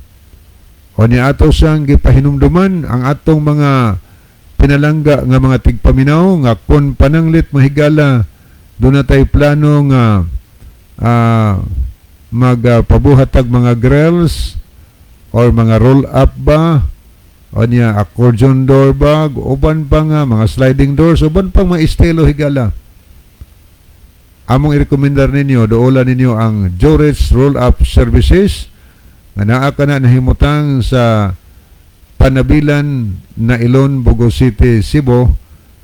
O niya ato siyang gipahinumduman ang atong mga pinalangga nga mga tigpaminaw nga kung pananglit, mahigala, doon na tayo plano nga magpabuhat mga grills or mga roll up ba, o niya accordion door ba, uban pa nga mga sliding doors, uban pang mga estilo, higala, among i-recommendar ninyo, doola ninyo ang Joret's Roll Up Services nga naa kana nahimutang sa Panabilan na Ilon, Bogo City, Cebu,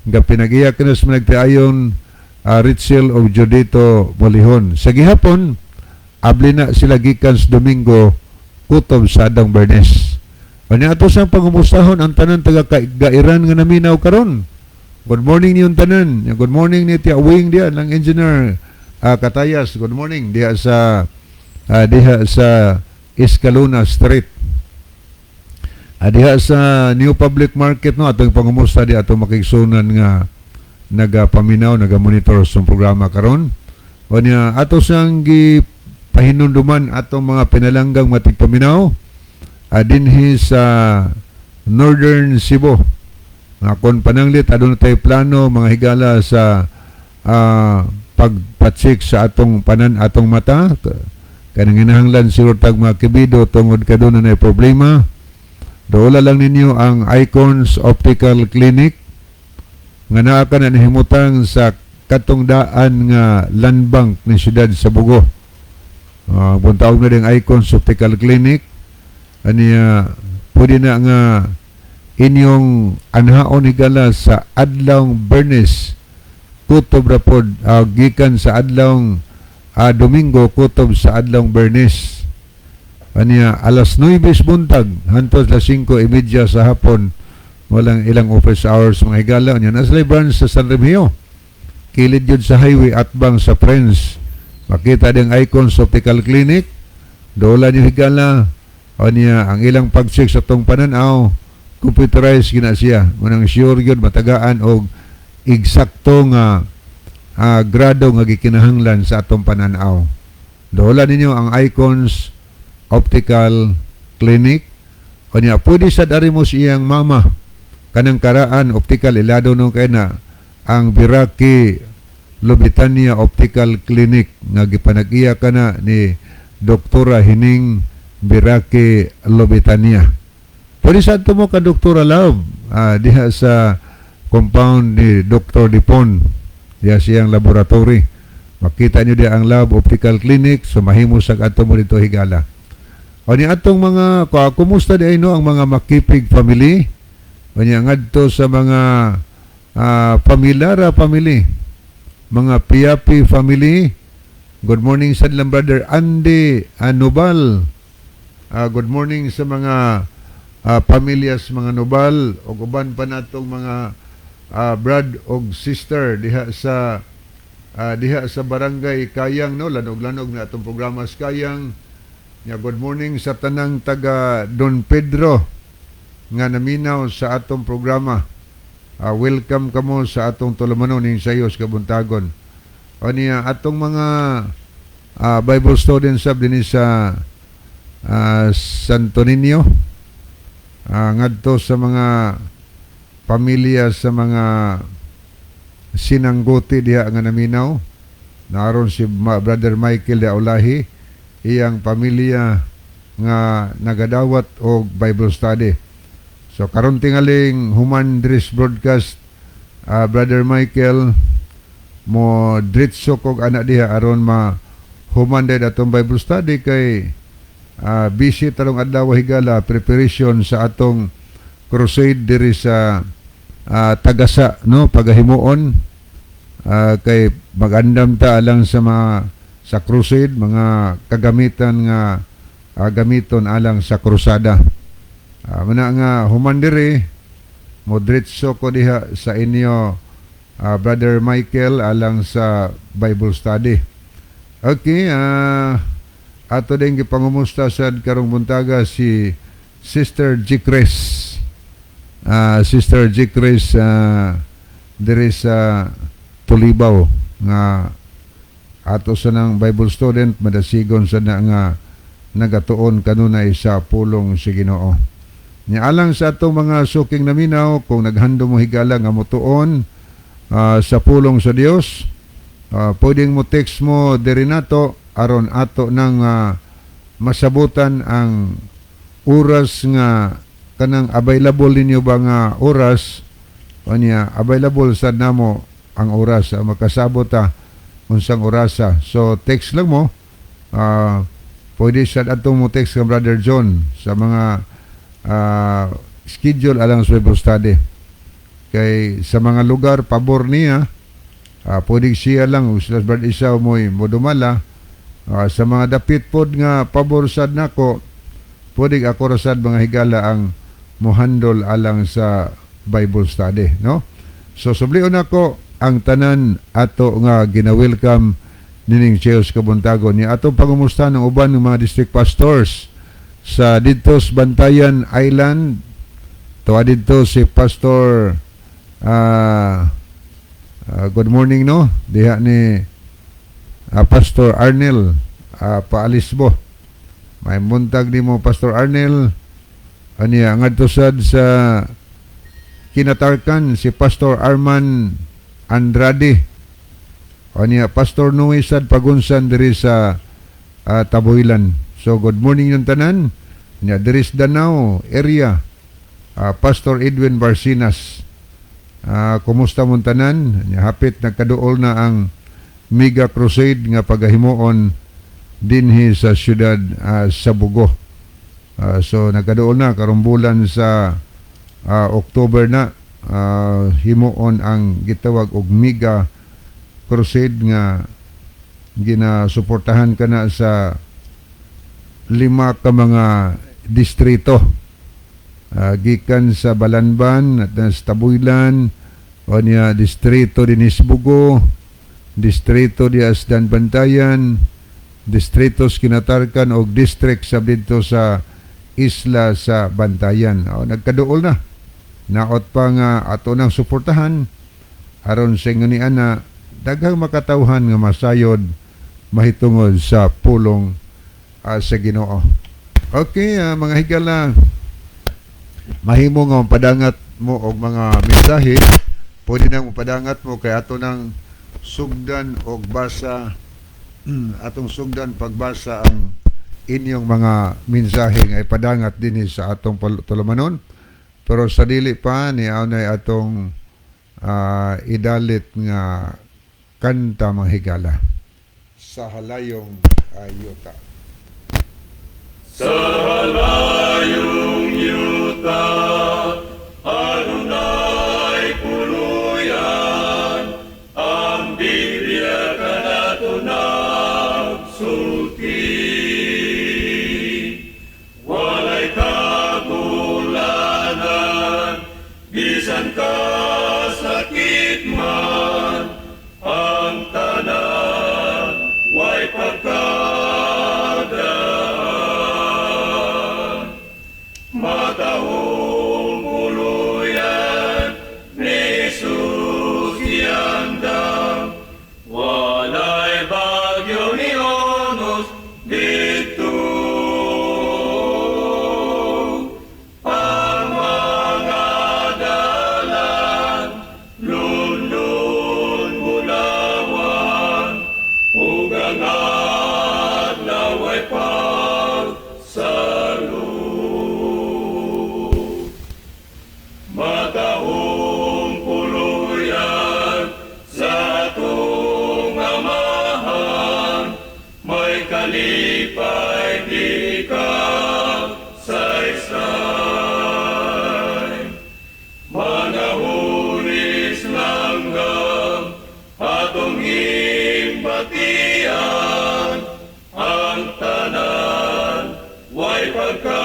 nga pinagiya kinos managtiayon Ritzel og Judito Bolihon. Sa gihapon, abli na sila gikan sa Domingo kutob sa adlawng Bernes. Unya ato sang pangumustahon ang tanan taga Gairan nga naminaw karon. Good morning niyong tanan. Good morning ni Tia Wing diya lang, Engineer Katayas. Good morning diha sa Escalona Street. Diha sa New Public Market, no, atong pangumusta di atong makigsunan nga nagapaminaw, naga-monitor sa programa karon. O niya ato siyang gipahinumduman atong mga pinalanggang matigpaminaw dinhi sa Northern Cebu. Nga kon pananglit aduna tay plano, mga higala, sa pagpatsik sa atong panan, atong mata, kanang hinahanglan siguro tag mga kibido tungod kaduna na problema. Doola lang ninyo ang Icons Optical Clinic nga naa ka na nahimutang sa katong daan nga Land Bank ni siyudad sa Bogo. Buntawag na din Icons Optical Clinic. Aniya pwede na nga inyong anhaon, higala, sa adlawng Bernes kutob ra pod, gikan sa adlawng Domingo kutob sa adlawng Bernes. Aniya alas 9 sa buntag hantod alas 5:30 sa hapon walang ilang office hours, mga higala. Anya nasa branch sa San Remigio, kilid yun sa highway, atbang sa Friends, makita ding Icons Optical Clinic. Doola niyo, higala. Aniya ang ilang pag-check sa tong pananaw, computerized gina siya, manang sure gyud matagaan og eksakto nga grado nga gikinahanglan sa atong pananaw. Doola ninyo ang Icons Optical Clinic. Kanya pwede sa dari mo siyang mama kanang Karaan Optical, ilado nung kay na ang Biraki Lubitania Optical Clinic nga gipanag-iya kana ni Doktora Hining Biraki Lubitania. Pwede sa mo ka Doktora Love diha sa compound ni Dr. Dipon, diha siyang laboratory. Makita niyo diha ang Love Optical Clinic, so mahimo sa ato mo dito, higala. O ni atong mga kumusta di ay, no, ang mga Makipig family? O niya ngadto sa mga Pamilara family, mga Piapi family. Good morning sa ilang Brother Andy Anubal. Good morning sa mga pamilyas mga Nubal ug uban pa natong mga brad og sister diha sa Barangay Kayang, no, lanog-lanog na atong programa sa Kayang. Ya, good morning sa tanang taga Don Pedro nga naminaw sa atong programa. Welcome kamo sa atong tulumanon ning sayo sa kabuntagon. O niya atong mga Bible students sab dinhi sa Santo Niño. Ngadto sa mga pamilya sa mga sinangguti diha nga naminaw. Naron si Brother Michael de Aulahi, iyang pamilya nga nagadawat og Bible study. So karon tingaling human dris broadcast, Brother Michael, mo dritso kog anak diha aron ma human day atong Bible study kay busy tarong adlaw, higala, preparation sa atong crusade diri sa Tagasa, no, pagahimuon kay magandam ta alang sa mga sa crusade, mga kagamitan nga gamiton alang sa krusada. Muna nga human diri mo diretso ko diha sa inyo, Brother Michael, alang sa Bible study. Okay, ato din gipangumusta sad karong buntaga si Sister G. Chris. Sister G. Chris diri sa Tulibaw nga ato sa nang Bible student, madasigon sa na nga nagatuon kanunay sa pulong sa Ginoo. Nya alang sa atong mga suking naminaw, kung naghandom mo, higala, nga motuon sa pulong sa Dios, pwedeng mo text mo diri nato aron ato nang masabutan ang oras nga kanang available ninyo ba nga oras. Unya available sad namo ang oras, makasabot ta unsang orasa. So text lang mo, pwede sad atong mo text ka Brother John sa mga schedule alang sa Bible study kay sa mga lugar pabor niya, pwede siya lang o sila Brother Isaw mo'y modumala. Sa mga dapit pod nga pabor sad nako, pwede ako ra sad, mga higala, ang mohandol alang sa Bible study, no? So sublion nako ang tanan ato nga gina-welcome nining Cheos Kabuntagon ni atong pangumusta ng uban ng mga district pastors sa didto sa Bantayan Island. Tuwa didto si Pastor, good morning, no, diha ni Pastor Arnel Paalisbo. May buntag nimo, Pastor Arnel. Aniya ngadto sad sa Kinatarkan si Pastor Arman Andrade. Aniya Pastor Noe sad pagunsan diri sa Tabuilan. So good morning yung tanan. Aniya diri sa Danao area, Pastor Edwin Barcinas. Kumusta mong tanan? Aniya hapit nagkaduol na ang Mega Crusade nga pagahimuon dinhi sa siyudad sa Bogo. So nagkaduol na karong bulan sa October na himuon ang gitawag og Mega Crusade nga ginasuportahan kana sa lima ka mga distrito. Gikan sa Balanban at sa Tabuilan, o niya distrito din Bogo, distrito di Asdan Bantayan, distrito sa Kinatarkan og district sa didto sa isla sa Bantayan. O, nagkaduol na. Naot pa nga ato nang suportahan aron sa ingon ni ana daghang makatawhan nga masayod mahitungod sa pulong sa Ginoo. Okay, mga higala, mahimo nga mapadangat mo og mga mensahe. Pwede nang mapadangat mo kay ato nang sugdan og basa, atong sugdan pagbasa ang inyong mga mensahe nga ipadangat dinhi sa atong tulumanon. Pero sa dili pa ni nay atong idalit nga kanta, mga higala, "Sa Halayong Yuta." Sa halayong yuta, adunay puluyan, ang Biblia kanato nagsulti. Walay kagulanan, bisan kasakit man, ang tanan way pagkasulti. Way pagkadaan.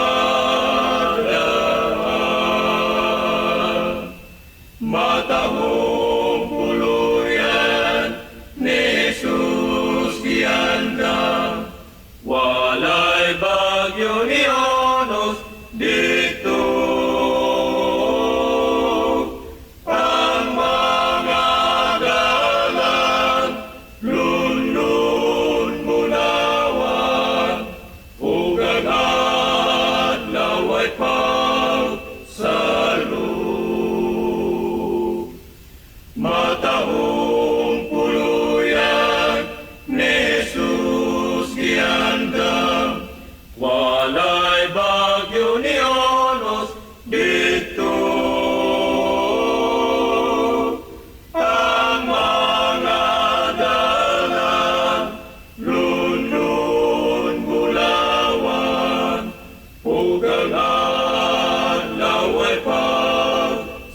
Matahong puluyan ni Jesus giandam. Walay bagyo ni onos didto. Ang mga dalan lunlun bulawan ug ang adlaw ay pagsalug. Matahong puluyan ni Jesus giandam. Walay bagyo ni onos didto. Ang mga dalan lunlun bulawan ug ang adlaw ay pagsalug.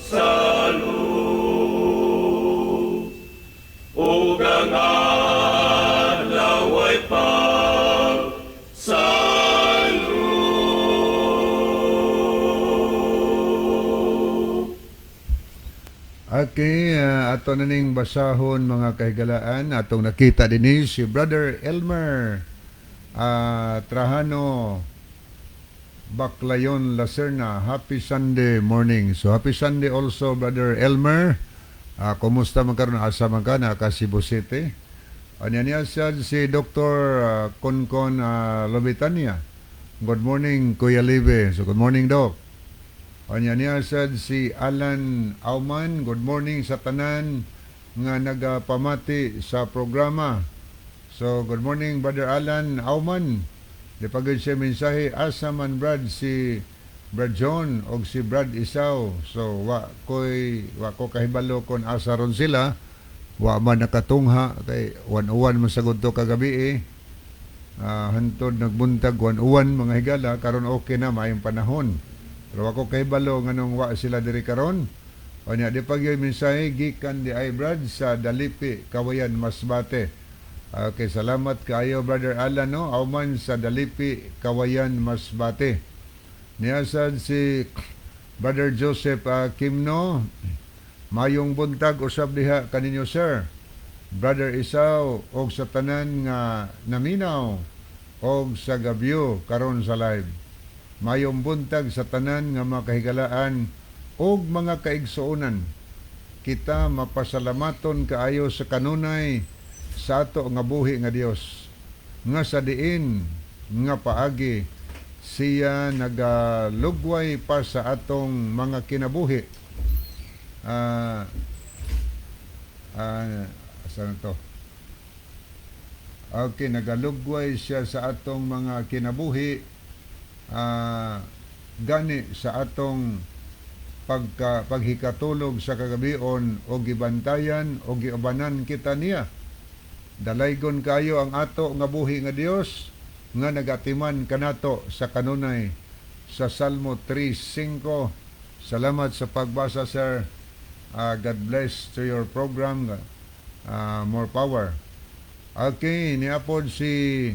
Ug ang adlaw ay pagsalug. Okay, ato na ning basahon, mga kahigalaan. Atong nakita dinhi si Brother Elmer Trajano Baclayon Lacerna. Happy Sunday morning. So happy Sunday also, Brother Elmer. Kumusta man karon, asa man ka na ka Cebu City? Anya niya siya si Dr. Konkon Lobitania. Good morning, Kuya Libe. So good morning, Doc. Anya niya sad si Alan Auman. Good morning sa tanan nga nagapamati sa programa. So good morning, Brother Alan Auman. Di pa gyud siya mensahe, asa man Brad si Brad John og si Brad Isaw. So wa ko kahibalo kon asa ron sila. Wa man nakatungha kay wan-uwan man sagud to kagabi eh. Hantod nagbuntag wan-uwan, mga higala. Karon okay na, maayong panahon. Pero wa ko kahibalo nganong wa sila diri karon. Unya di pa gyud mensahe gikan di ay Brad sa Dalipi, Kawayan, Masbate. Okay, salamat kaayo, Brother Alan, no, Auman sa Dalipi, Kawayan, Masbate. Niasad si Brother Joseph Kimno. Mayong buntag usab diha kaninyo, sir. Brother Isaw og sa tanan nga naminaw og sa gabyo karon sa live. Mayong buntag sa tanan nga mga kahigalaan og mga kaigsuonan. Kita mapasalamaton kaayo sa kanunay sa ato nga buhi nga Dios nga sa diin nga paagi siya nagalugway pa sa atong mga kinabuhi. Saan to? Okay, nagalugway siya sa atong mga kinabuhi, gani sa atong paghikatulog sa kagabion o gibantayan o giubanan kita niya. Dalaygon kayo ang ato nga buhi nga Dios nga nagatiman kanato sa kanunay sa Salmo 3:5. Salamat sa pagbasa, sir. God bless to your program. More power. Okay, niapod si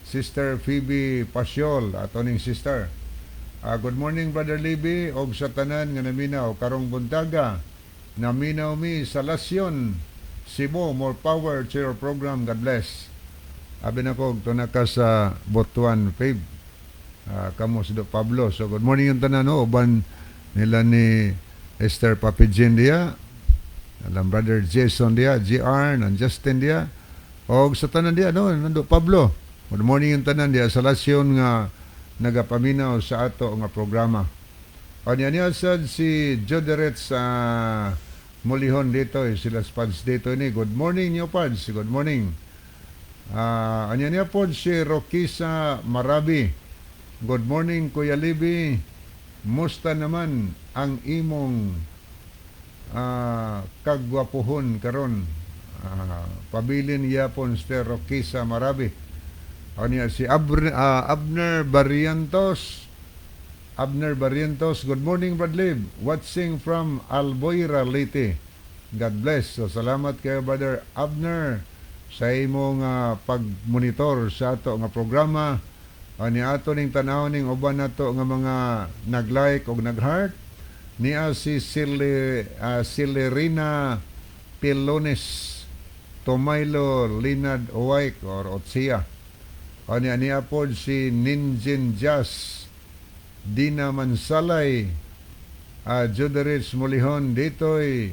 Sister Phoebe Pasiol, ato ning sister. Good morning, Brother Libby, og sa tanan nga naminaw karong buntaga. Naminaw mi sa Lasyon, Cebu. More power to your program. God bless. Abi na ko tuna ka sa Butuan, Fabe. Kamo si Do Pablo. So good morning yung tanan, no, uban nila ni Esther Papijin diya. Alam Brother Jason diya, GR, nan Justin diya. Og sa tanan diya, no, nando Pablo. Good morning yung tanan diya sa Lasyon nga nagapaminaw sa ato nga programa. Anya niya sad si Joderet sa Mulihon dito, eh, sila Spads dito ni. Good morning niyo, Pads. Good morning. Anya niya po si Rokisa Marabi. Good morning, Kuya Libby. Musta naman ang imong kagwapuhon karon? Pabilin yapon, Sir Rokisa Marabi. Anya si Abner Barrientos. Abner Barrientos, good morning, Brad Lib. Watching from Alboira, Leyte. God bless. So salamat kayo, Brother Abner Sa imong pagmonitor sa ato nga programa. Ani ato ning tan-aw ning uban nato nga mga nag-like og nag-heart. Niya si Silerina Pilones, Tomaylo Linad Owaik or Otsia. Ani niya pod si Ninjin Jazz, Dina Mansalay, Juderich Mulihon Ditoy,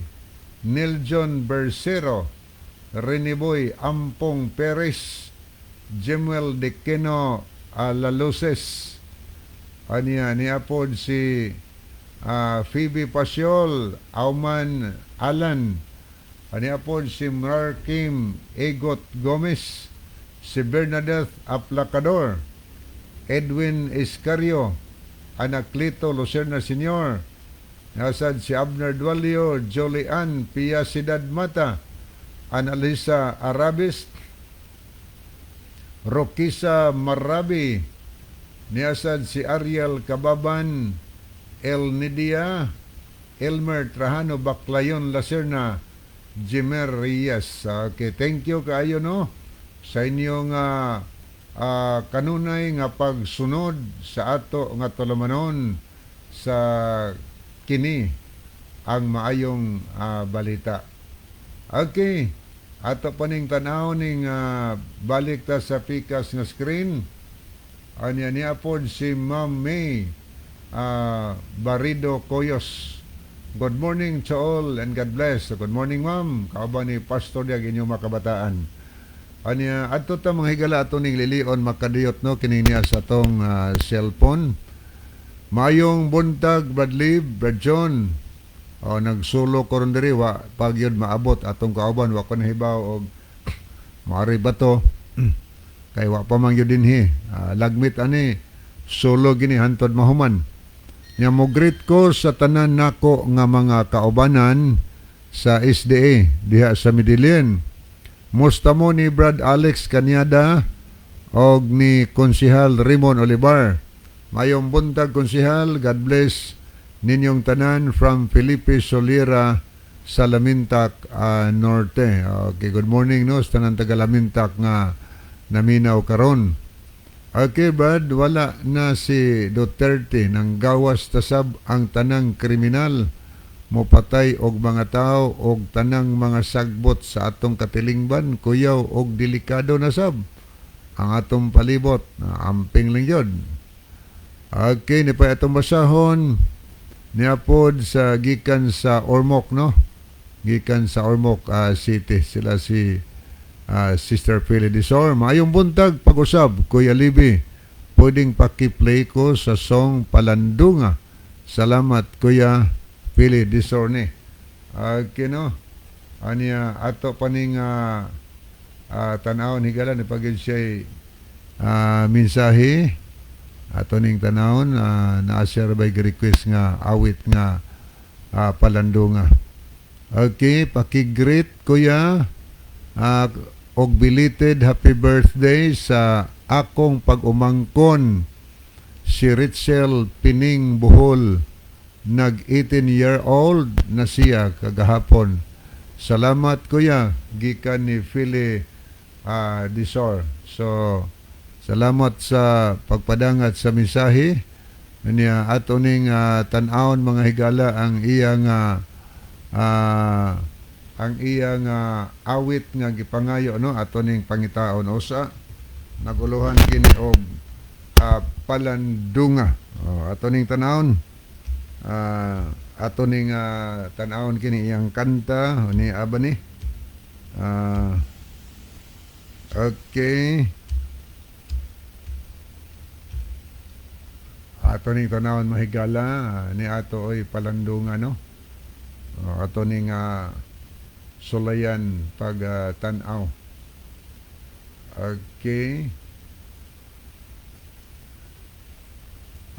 Niljon Bersero, Reniboy Ampong Perez, Jemuel Dequeno Laluces. Aniya niya pod si Phoebe Pasiol, Auman Alan. Aniya pod si Markim Egot Gomez, si Bernadette Aplacador, Edwin Escario, Anaclito Lucerna Sr., Nasad si Abner Dualio, Jolian Pia Sidad Mata, Analisa Arabis, Rokisa Marabi, niasad si Ariel Kababan, El Nidia, Elmer Trajano Baclayon Lacerna, Jimer Reyes. Okay, thank you kaayo, no, sa inyong kanunay nga pagsunod sa ato nga tulumanon sa kini ang maayong balita. Okay, ato pa ning tan-aw ning balik ta sa pikas nga screen. Anya niya pod si Ma'am May Barido Koyos. Good morning to all and God bless. Good morning, ma'am. Kauban ni Pastor Diag, inyong makabataan. Anya adto ta, mga higala, ato ning lilion makadiyot, no, kini niya sa atong cellphone. Mayong buntag, Bradley, Brad John. O, nagsulo ko ron diri, wa pag yun maabot atong kauban, wa ko nahibaw og maari ba to kay wa pa man gyud dinhi. Lagmit ani solo gini hantod mahuman. Nya mo greet ko sa tanan nako nga mga kaubanan sa SDA diha sa Medellin. Musta mo ni Brad Alex Canyada og ni Konsihal Raymond Olivar. Mayong buntag, Konsihal, God bless ninyong tanan from Felipe Solira sa Lamintak Norte. Okay, good morning, no, sa tanan taga Lamintak nga naminaw karon. Okay, Brad, wala na si Duterte nang gawas tasab ang tanang kriminal mopatay og mga tao og tanang mga sagbot sa atong katilingban, kuyaw og delikado na sab ang atong palibot. Amping lang yun. Okay, ni pa atong basahon niapod sa gikan sa Ormoc, no, gikan sa Ormoc City sila si Sister Philly Disor. Maayong buntag pag-usab, Kuya Libi. Pwedeng paki-play ko sa song Palandunga. Salamat, Kuya Philly Disor ni. Okay, no? Aniya ato pa ning tan-awon, higala ni pagid siya mensahe ato ning tanawon, naa siya bay request nga awit nga Palandunga. Okay, paki-greet, Kuya, og belated happy birthday sa akong pag-umangkon si Ritzel Pining Buhol, nag 18 year old na siya kagahapon. Salamat, Kuya, gikan ni Philly Disor. So salamat sa pagpadangat sa mensahe niya. Ato ning tan-awon, mga higala, ang iyang awit nga gipangayo, no, ato ning pangitaon usa naguluhan kini og Palandunga. Oh, ato ning tanawon, ato ning tan-awon kini iyang kanta ni aba ni. Okay, ato ning tanawon, mahigala, ni ato oy Palandunga, no. Oh, ato ning sulayan pag tan-aw. Okay.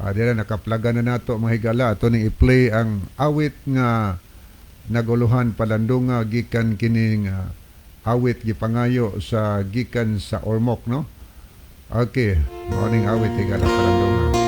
Dira nakaplaga na nato, mga higala. Ato ning i-play ang awit nga naguluhan Palandunga gikan kining awit gipangayo sa gikan sa Ormoc, no. Okay, mao ning awit, higala, Palandunga.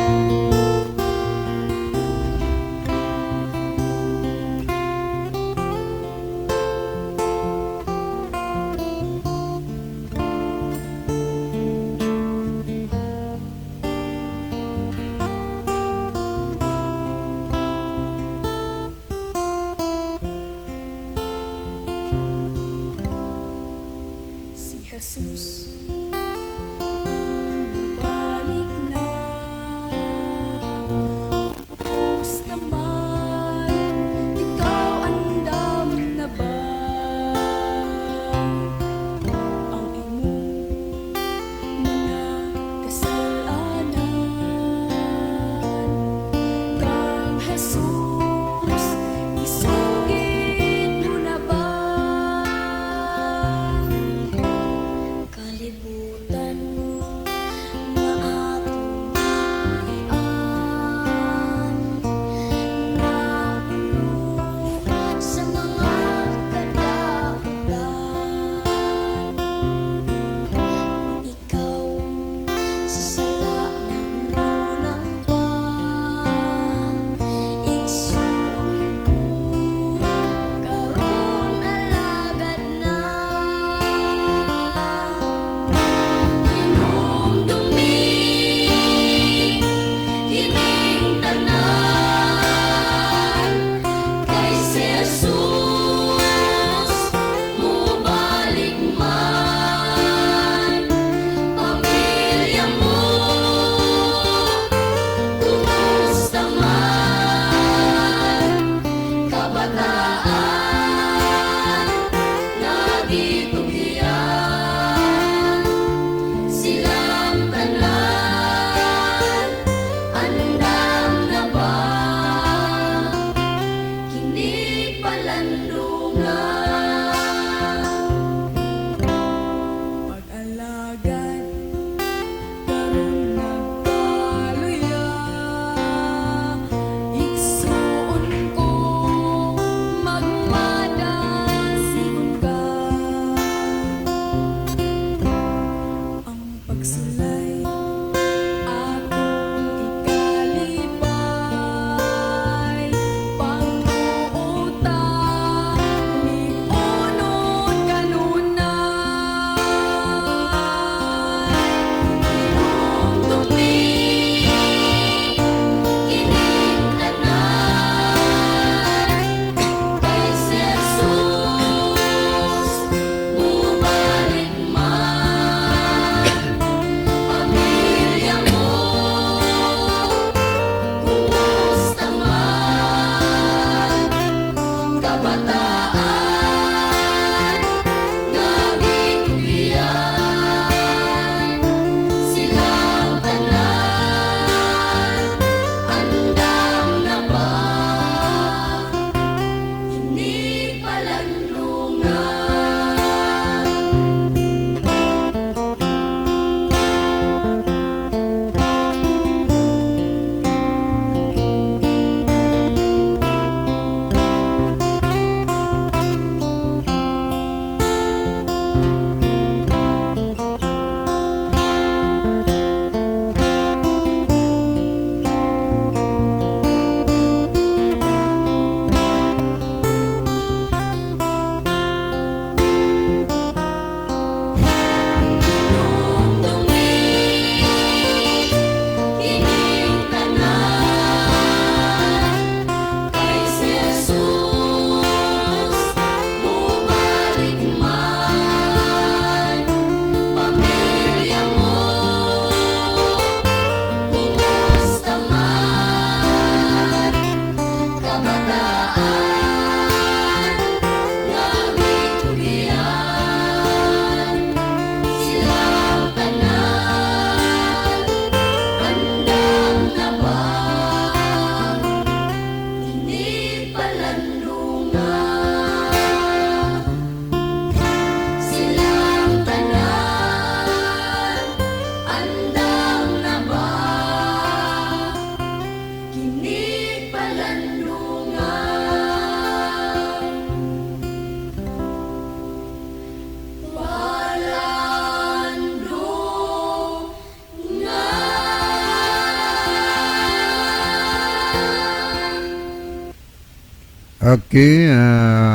Okay,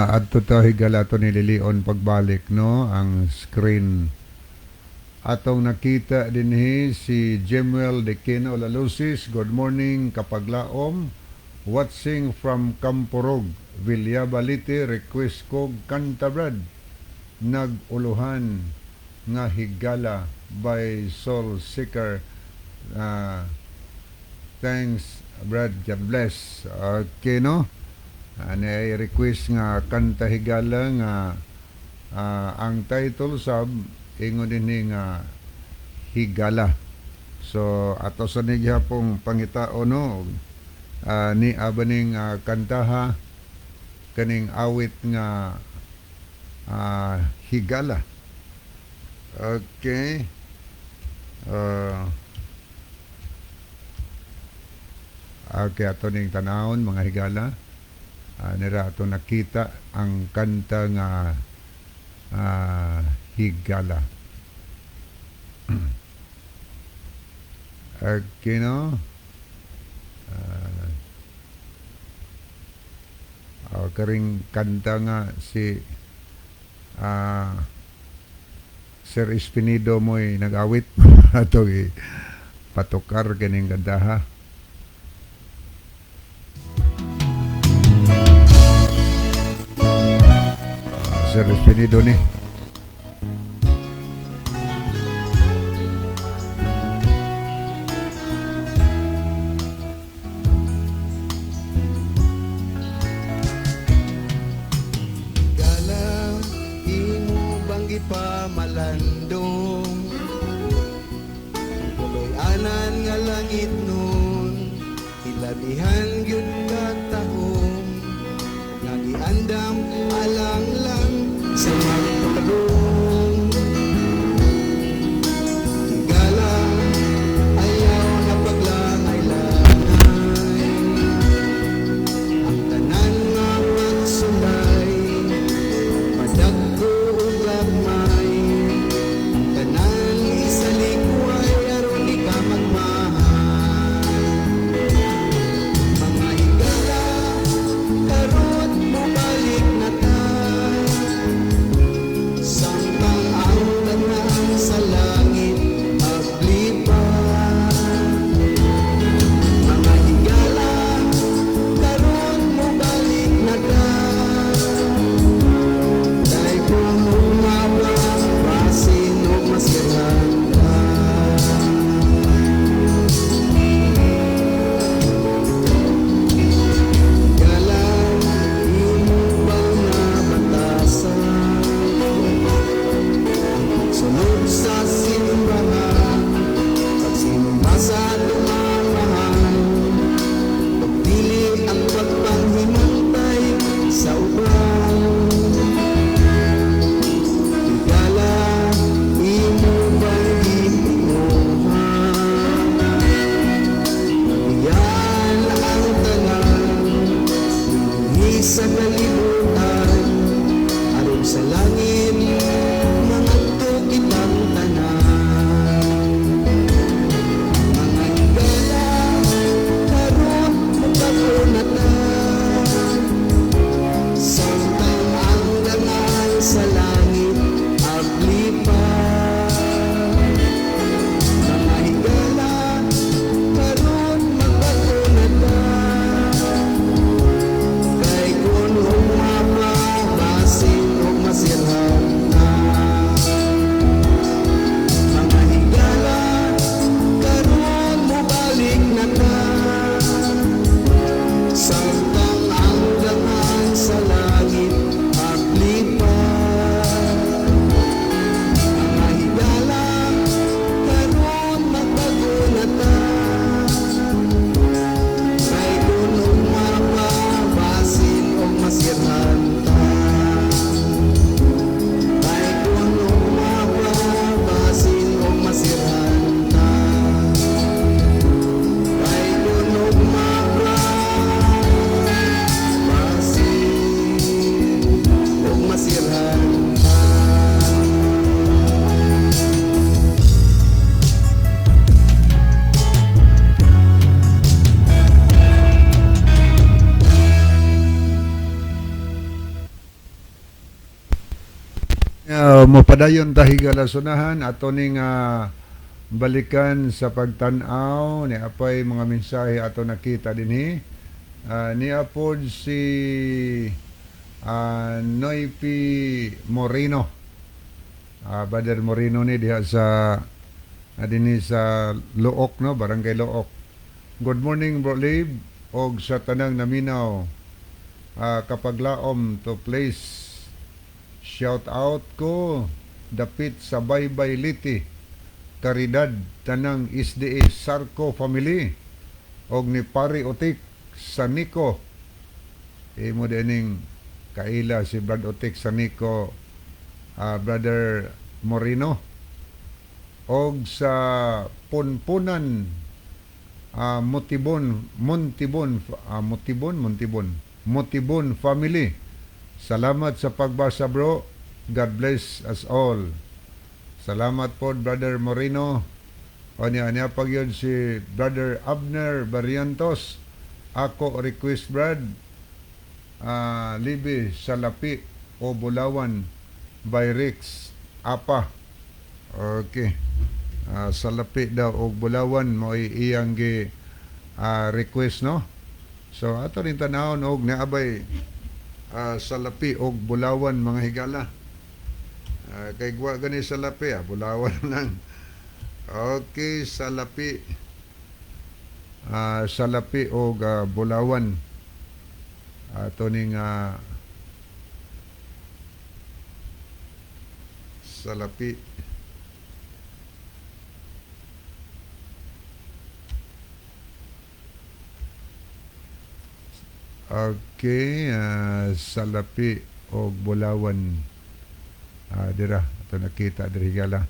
adto ta, higala, ato ni lilion pagbalik, no, ang screen. Atong nakita dinhi si Jemuel de Quino Lalusis. Good morning, kapaglaom. Watching from Camporog, Villaba, Leyte. Request ko kanta, Brad. Nag-uluhan nga Higala by Soul Seeker. Thanks, Brad. God bless. Okay, no? Ani ay request nga kanta, higala, nga ang title sab ingon dinhi nga Higala. So ato sa ni gihapong pangitao, no, ni abaning kantaha kaning awit nga Higala. Okay. Okay, ato ning tanawon, mga higala. Nira ato nakita ang kanta nga Higala. Okay, no? Karing kanta nga si Sir Espinido mo'y nag-awit. Ato patukar kining kantaha. Sir Espinido ni. Gala, imo bang gipamalandong Tuloy-anan nga langit nun, hilabihan gyud katahom nga giandam alang lang sa magpakadong. Higala, ayaw na paglangay-langay ang tanan nga pagsulay, madagko ug gagmay. Ang tanan isalikway aron di ka magmahal. Mga higala, karot mobalik na ta sa mopadayon ta, higala, sunahan ato ning balikan sa pagtan-aw ni apay mga mensahe ato nakita dinhi. Niya pod si Noypi Moreno. Brother Moreno ni diha sa dinhi sa Looc, no, Barangay Looc. "Good morning, Bro Lib, og sa tanang naminaw. Kapaglaom to place shout out ko dapit sa Baybay Leyte, Caridad, tanang SDA Sarco family og ni Pari Otik sa Nico." Imo dining kaila si Brad Otik sa Nico, Brother Moreno. "Og sa Punpunan, Mutibon Montibon, Mutibon Montibon Mutibon family. Salamat sa pagbasa, bro. God bless us all." Salamat po, Brother Moreno. O niya, niya pag yun si Brother Abner Barrientos. "Ako request, Brad Libi, Salapi o Bulawan by Rex Apa." Okay. Salapi daw og Bulawan mo iyang gi request, no? So ato rin tanawon og naabay Salapi og Bulawan, mga higala. Kay gwa gani salapi, bulawan lang. Okay, salapi. Salapi og Bulawan. Ato ning Salapi. Okay, Salapi og Bulawan. Dira ato nakita diri, higala.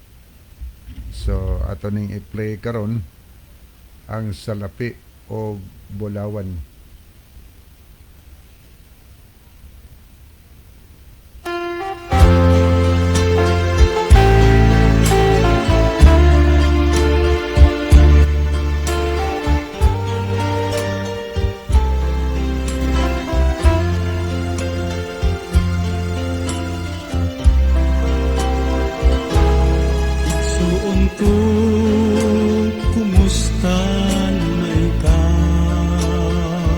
So ato ning i-play karon ang Salapi og Bulawan. Igsuon ko, kumusta na ikaw?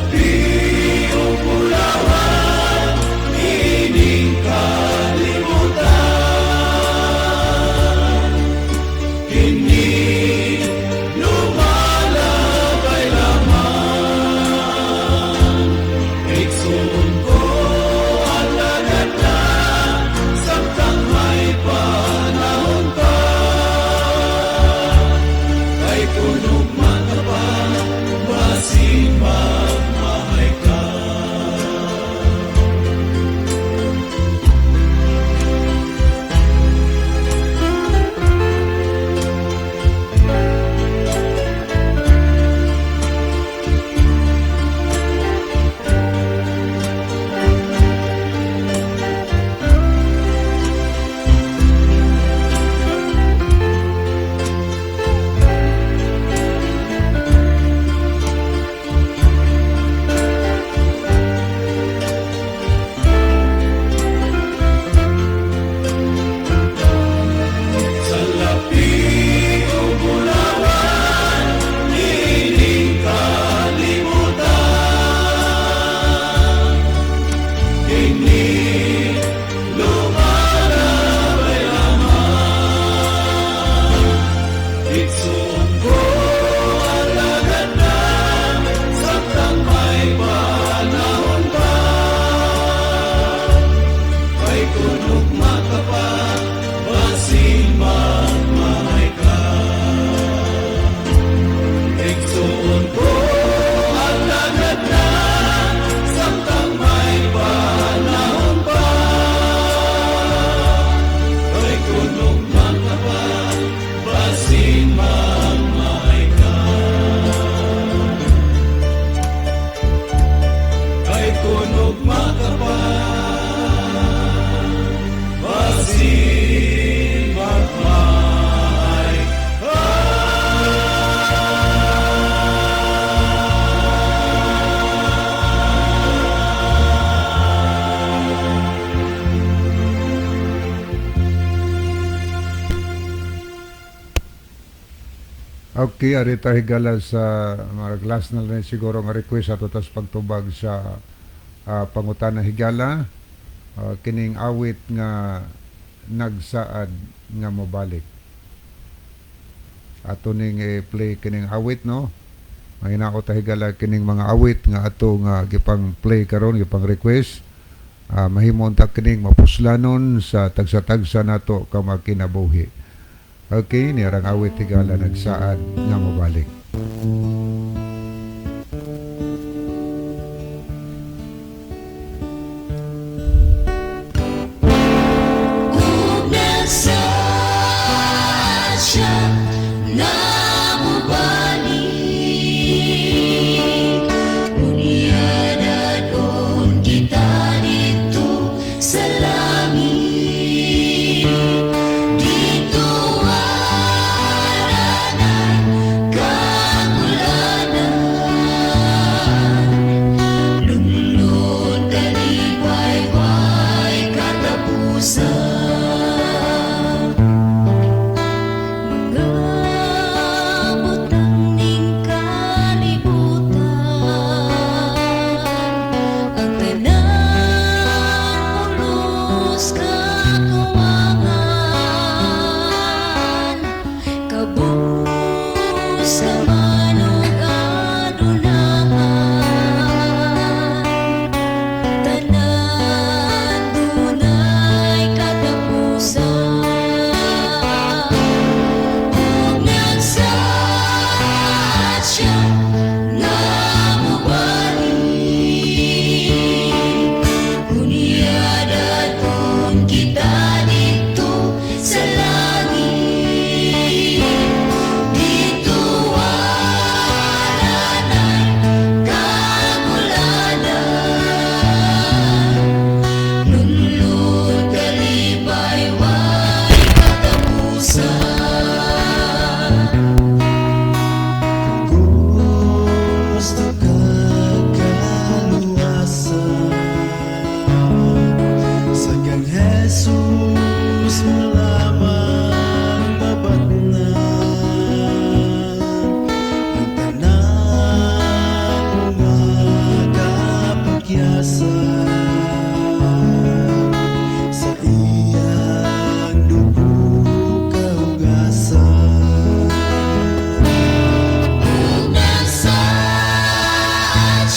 Lapi ug bulawan niining kalibutan. Kini lumalabay lamang. Igsoon ko, alagad na samtang may panahon pa. Kay kung ugma ka pa, basin magmahay ka. Sa lapi ug bulawan niining kalibutan. Kini lumalabay lamang. Igsoon ko, alagad na samtang may panahon pa. Kay kung ugma ka pa, basin magmahay ka. Igsoon ko, alagad na samtang may panahon pa. Kay kung ugma ka pa, basin magmahay ka. Kay kung ugma ka pa, basin magmahay ka. Okay, ari ta, higala, sa mga last na rin siguro nga request ato tas pagtubag sa pangutana, higala. Kining awit nga "Nagsaad nga Mobalik". Ato ning i-play kining awit, no. Mahinaot ta, higala, kining mga awit nga ato nga gipang play karon, gipang request. Mahimo unta kining mapuslanon sa tagsa-tagsa nato ka mga kinabuhi. Okay, niarang awit, higala, "Nagsaad nga Mobalik". Ug nagsaad siya nga mobalik. Unya dad-on kita didto sa langit. Didto aranay kaugnanan.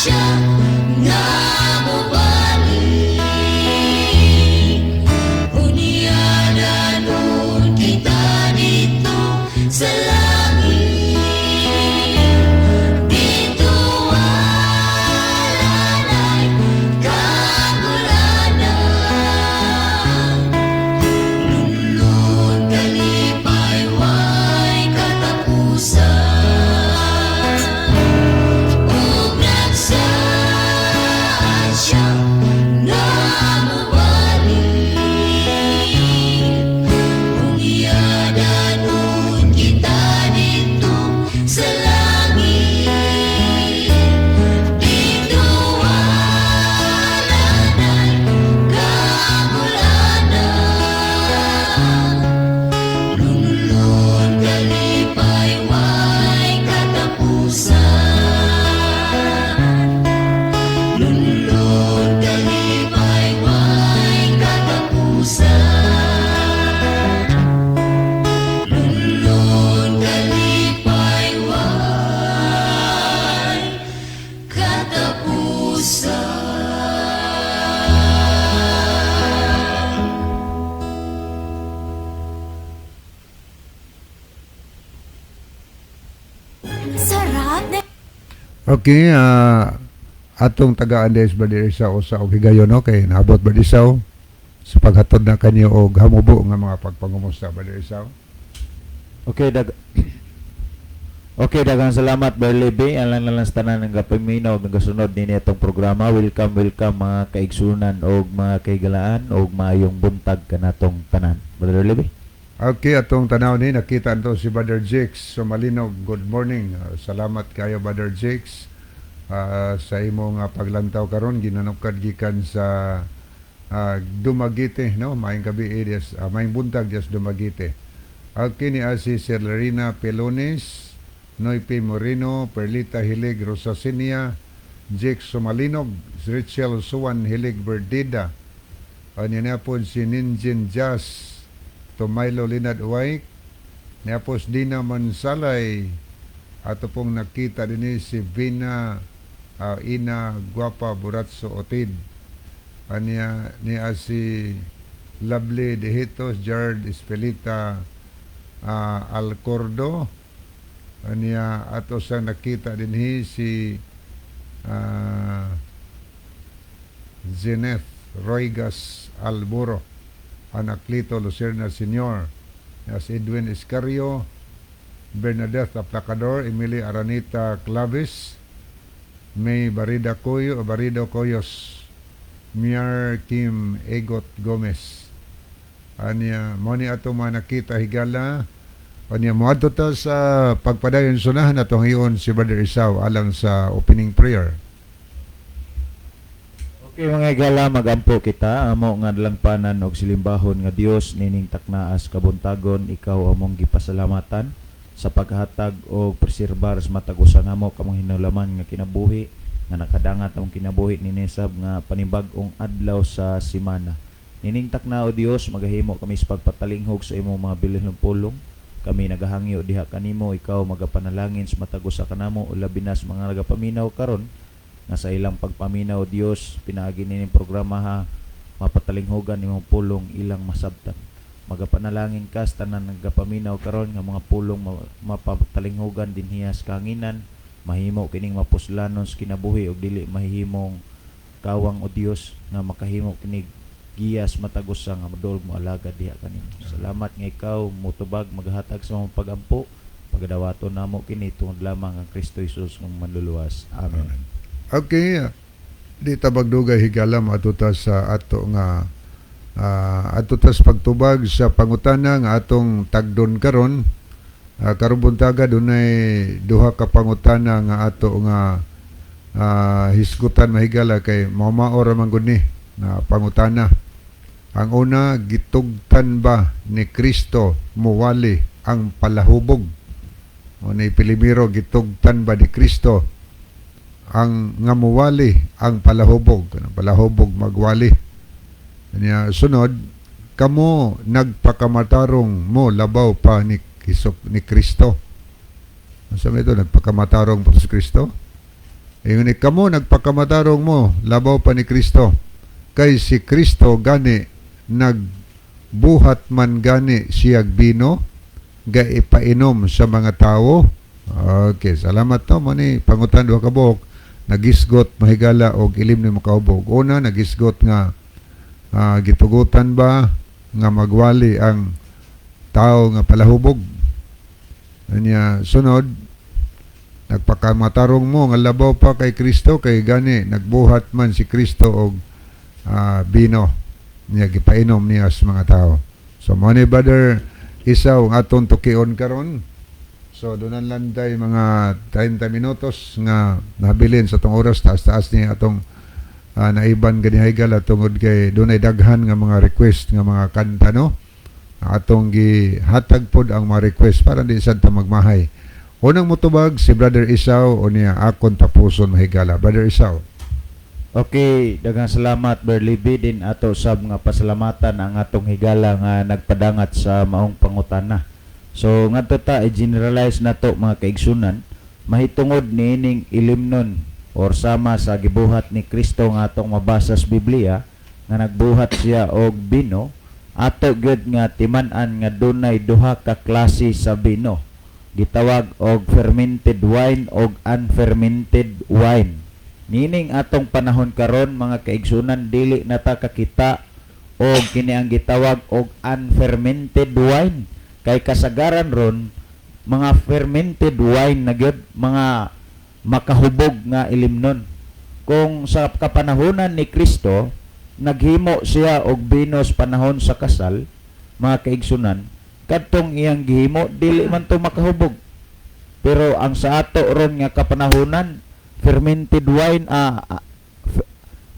siya nga mobalik. Unya dad-on kita didto sa langit. Didto wala na'y kagulanang. Lunlun, kalipay, way katapusan. Ug nagsaad siya nga mobalik. Unya dad-on kita didto sa langit. Didto wala na'y kagulanang. Lunlun, kalipay, way katapusan. Lunlun, kalipay, way katapusan. Lunlun, kalipay, way katapusan. Sarap na Okay, atong tagaan des Brother Isaw sa og higayon, no, kay naabot Brother Isaw sa paghatod na kanyo og hamubo nga mga pagpangumusta, Brother Isaw. Okay, daghang salamat, Berle B. Alang na lang sa tanan ng gapaminaw og nagasunod nini atong programa. Welcome, welcome, mga kaigsunan og mga kahigalaan og maayong buntag kanatong tanan. Brother Levi. Okay, atong tanaw ni nakita nito si Brother Jakes Sumalinog. Good morning. Salamat kayo, Brother Jakes, sa imong paglantaw karon ginanukad gikan sa Dumaguete, no? Maayong gabi des, maayong buntag des Dumaguete. Okay, ni si Sir Larina Pelones, Noy P. Moreno, Perlita Hilig Rosasinia, Jake Sumalinog, Rachel Suwan Hilig Berdida, Anya na po si Ninjin Jazz, Tomaylo Linad Uway, niapos Dina Mansalay, ato pong nakita din si Vina Ina Guapa Buratso Otid. Anya niya si Lovely Dehitos, Jared Espelita Alcordo. Anya ato sa nakita din si Zeneth Roigas Alburo, Anaclito Lucerna Sr., as Edwin Escario, Bernadette Aplacador, Emily Aranita Clavis, May Barida Coyo, Barido Coyos, Miar Kim Egot Gomez. Anya, mo ni ato mga nakita, higala. Anya, moadto ta sa pagpadayon sunahan atong hiyon si Brother Isaw alang sa opening prayer. Okay, mga higala, magampo kita. Amo nga dalangpanan og silimbahon nga Dios, nining taknaas kabuntagon, ikaw among gipasalamatan sa paghatag og preserbar sa matag usa namo kamong hinulaman nga kinabuhi nga nakadangat among kinabuhi ninisab nga panibag-ong adlaw sa simana. Nining takna, o Dios, magahimo kami sa pagpatalinghog sa imong mga bilinong pulong. Kami nagahangyo diha kanimo, ikaw magapanalangin sa matag usa kanamo, o labi na sa mga nagapaminaw karon nga sa ilang pagpaminaw, Dios, pinaagi nining programa ha, mapatalinghugan imong pulong ilang masabtan. Magapanalangin ka sa tanan nagapaminaw karon nga mga pulong mapatalinghugan dinhiya sa kahanginan, mahimo kining mapuslanon sa kinabuhi ug dili mahimong kawang, o Dios, nga makahimo kinig giyas matag usa nga madulog mo alagad diha kanimo. Salamat nga ikaw mutubag, maghatag sa mga pagampo. Pagadawaton namo kini tungod lamang ang Kristo Jesus nga manluluwas. Amen. Okay, di ta magdugay, higala, moadto ta sa ato nga adto ta sa pagtubag sa pangutana nga atong tagdon karon. Karong buntaga dunay duha ka pangutana nga ato nga hisgutan, mahigala, kay mao ra man gud ni na pangutana. Ang una, gitugtan ba ni Kristo muwali ang palahubog? O ni Pilimiro, gitugtan ba ni Kristo ang nga muwali ang palahubog? Kanang palahubog magwali. Nya sunod, kamo nagpakamatarong mo labaw pa ni Hesus, ni Kristo. Unsa man ito, nagpakamatarong pa sa Kristo? Ingon ni kamo nagpakamatarong mo labaw pa ni Kristo. Kay si Kristo gani nagbuhat man gani siyag bino ga ipainom sa mga tao. Okay, salamat to mo ni pangutan duha ka buok nagisgot, mahigala, og ilim ni makahubog. Una, nagisgot nga gitugutan ba nga magwali ang tao nga palahubog. Anya sunod, nagpakamatarong mo nga labaw pa kay Kristo kay gani nagbuhat man si Kristo og bino niya gipainom niya sa mga tao. So mo ni, Brother Isaw, ang atong tukion karon. So doon lang tay mga 30 minutos nga nabilin sa atong oras, taas-taas niya atong naiban gani, higala, tungod kay dunay daghan nga mga request nga mga kanta, no, atong gihatag pod ang mga request para di sad ta magmahay. Unang motubag si Brother Isaw o niya akon tapuson, mahigala. Brother Isaw. Okay, daghang salamat, Berlibi, din ato sab nga pasalamatan ang atong higala nga nagpadangat sa maong pangutana. So ngadto ta i-generalize nato, mga kaigsunan, mahitungod niining ilimnon or sama sa gibuhat ni Kristo nga atong mabasa sa Biblia nga nagbuhat siya og bino, ato gyud nga timan-an nga dunay duha ka klase sa bino, gitawag og fermented wine og unfermented wine. Niining atong panahon karon, mga kaigsunan, dili na ta kakita og kini ang gitawag og unfermented wine kay kasagaran ron mga fermented wine na gyud, mga makahubog nga ilimnon. Kung sa kapanahonan ni Kristo naghimo siya og bino sa panahon sa kasal, mga kaigsunan, kadtong iyang gihimo dili man to makahubog. Pero ang sa ato ron nga kapanahonan, fermented wine,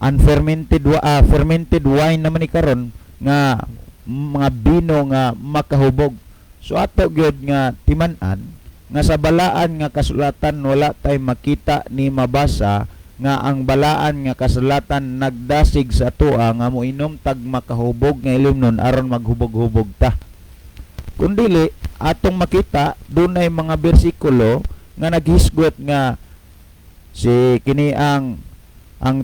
unfermented fermented wine naman ni karon nga mga bino nga makahubog. So ato gyud nga timan-an nga sa balaan nga kasulatan wala tay makita ni mabasa nga ang balaan nga kasulatan nagdasig sa atoa nga moinom tag makahubog nga ilimnon aron maghubog-hubog ta. Kung dili, atong makita dunay mga bersikulo nga naghisgot nga si kini ang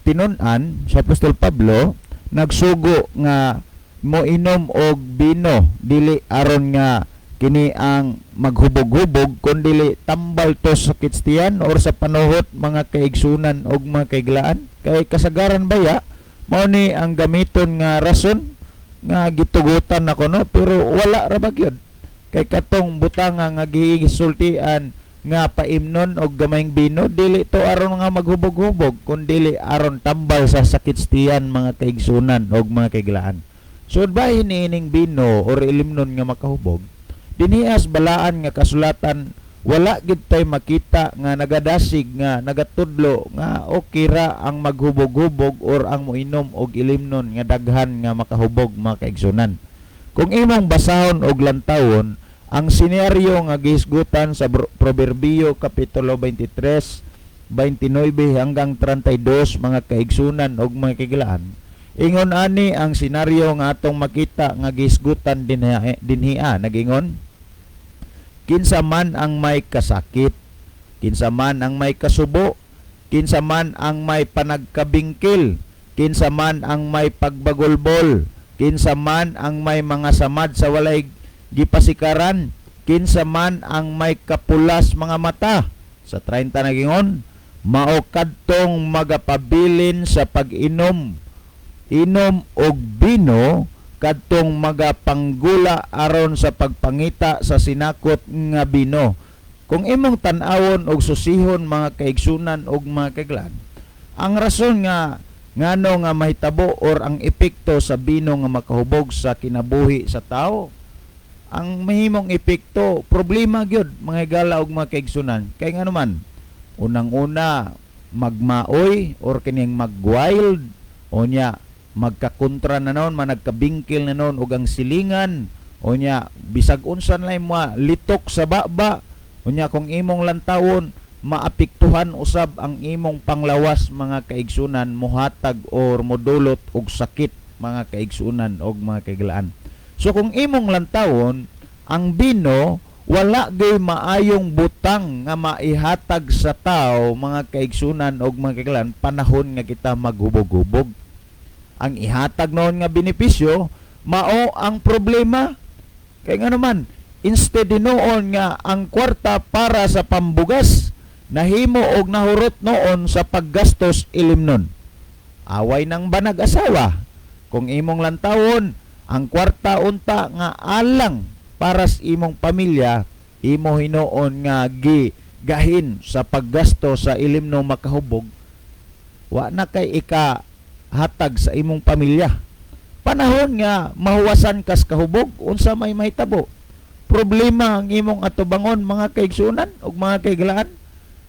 tinun-an sa Apostol Pablo nagsugo nga moinom og bino dili aron nga kini ang maghubog-hubog kun dili tambal to sa sakit or sa panuhot, mga kaigsunan og mga kaiglaan, kay kasagaran baya mao ni ang gamiton nga rason nga gitugutan na kuno, pero wala ra ba gyud kay katong butanga nga gisultian nga paimnon og gamayng bino dili to aron nga maghubog-hubog kun dili aron tambal sa sakit tiyan, mga kaigsunan og mga kaiglaan. So bahin niining bino or ilimnon nga makahubog, dinhias balaan nga kasulatan wala gid tay makita nga nagadasig nga nagatudlo nga okay ra ang maghubog-hubog or ang moinom og ilimnon nga daghan nga makahubog, mga kaigsunan. Kung imong basahon og lantawon ang senaryo nga gihisgutan sa Proverbio kapitulo 23 29 hanggang 32, mga kaigsunan og mga kaiglaan, ingon ani ang senaryo nga atong makita nga gihisgutan dinhi dinhia. Nagingon, "Kinsa man ang may kasakit, kinsa man ang may kasubo, kinsa man ang may panagkabingkil, kinsa man ang may pagbagulbol, kinsa man ang may mga samad sa walay gipasikaran, kinsa man ang may kapulas mga mata." Sa 30 nagingon, "Mao kadtong magapabilin sa pag-inom inom og bino, kadtong magapanggula aron sa pagpangita sa sinakot nga bino." Kung imong tan-awon og susihon, mga kaigsunan og mga kaiglaan, ang rason nga ngano nga mahitabo or ang epekto sa bino nga makahubog sa kinabuhi sa tao, ang mahimong epekto, problema gyud, mga higala og mga kaigsunan, kay ngano man, unang-una magmaoy or kining magwild, unya magkakontra na noon, managkabingkil na noon og ang silingan, unya bisag unsa na mo litok sa baba, unya kung imong lantawon maapektuhan usab ang imong panglawas, mga kaigsunan, mohatag or modulot og sakit, mga kaigsunan og mga kaiglaan. So kung imong lantawon ang bino Wala gay maayong butang nga maihatag sa tao, mga kaigsunan og mga kaiglan, panahon nga kita maghubog-hubog. Ang ihatag noon nga benepisyo mao ang problema. Kay nga naman, instead noon nga ang kwarta para sa pambugas, nahimo og nahurot noon sa paggastos ilimnon. Away ng banag asawa. Kung imong lantawon ang kwarta unta nga alang para sa imong pamilya, imo hinuon nga gi gahin sa paggasto sa ilimno makahubog, wa na kay ika hatag sa imong pamilya. Panahon nga mahuwasan kas kahubog, unsa may mahitabo? Problema ang imong atubangon, mga kaigsunan ug mga kaiglaan.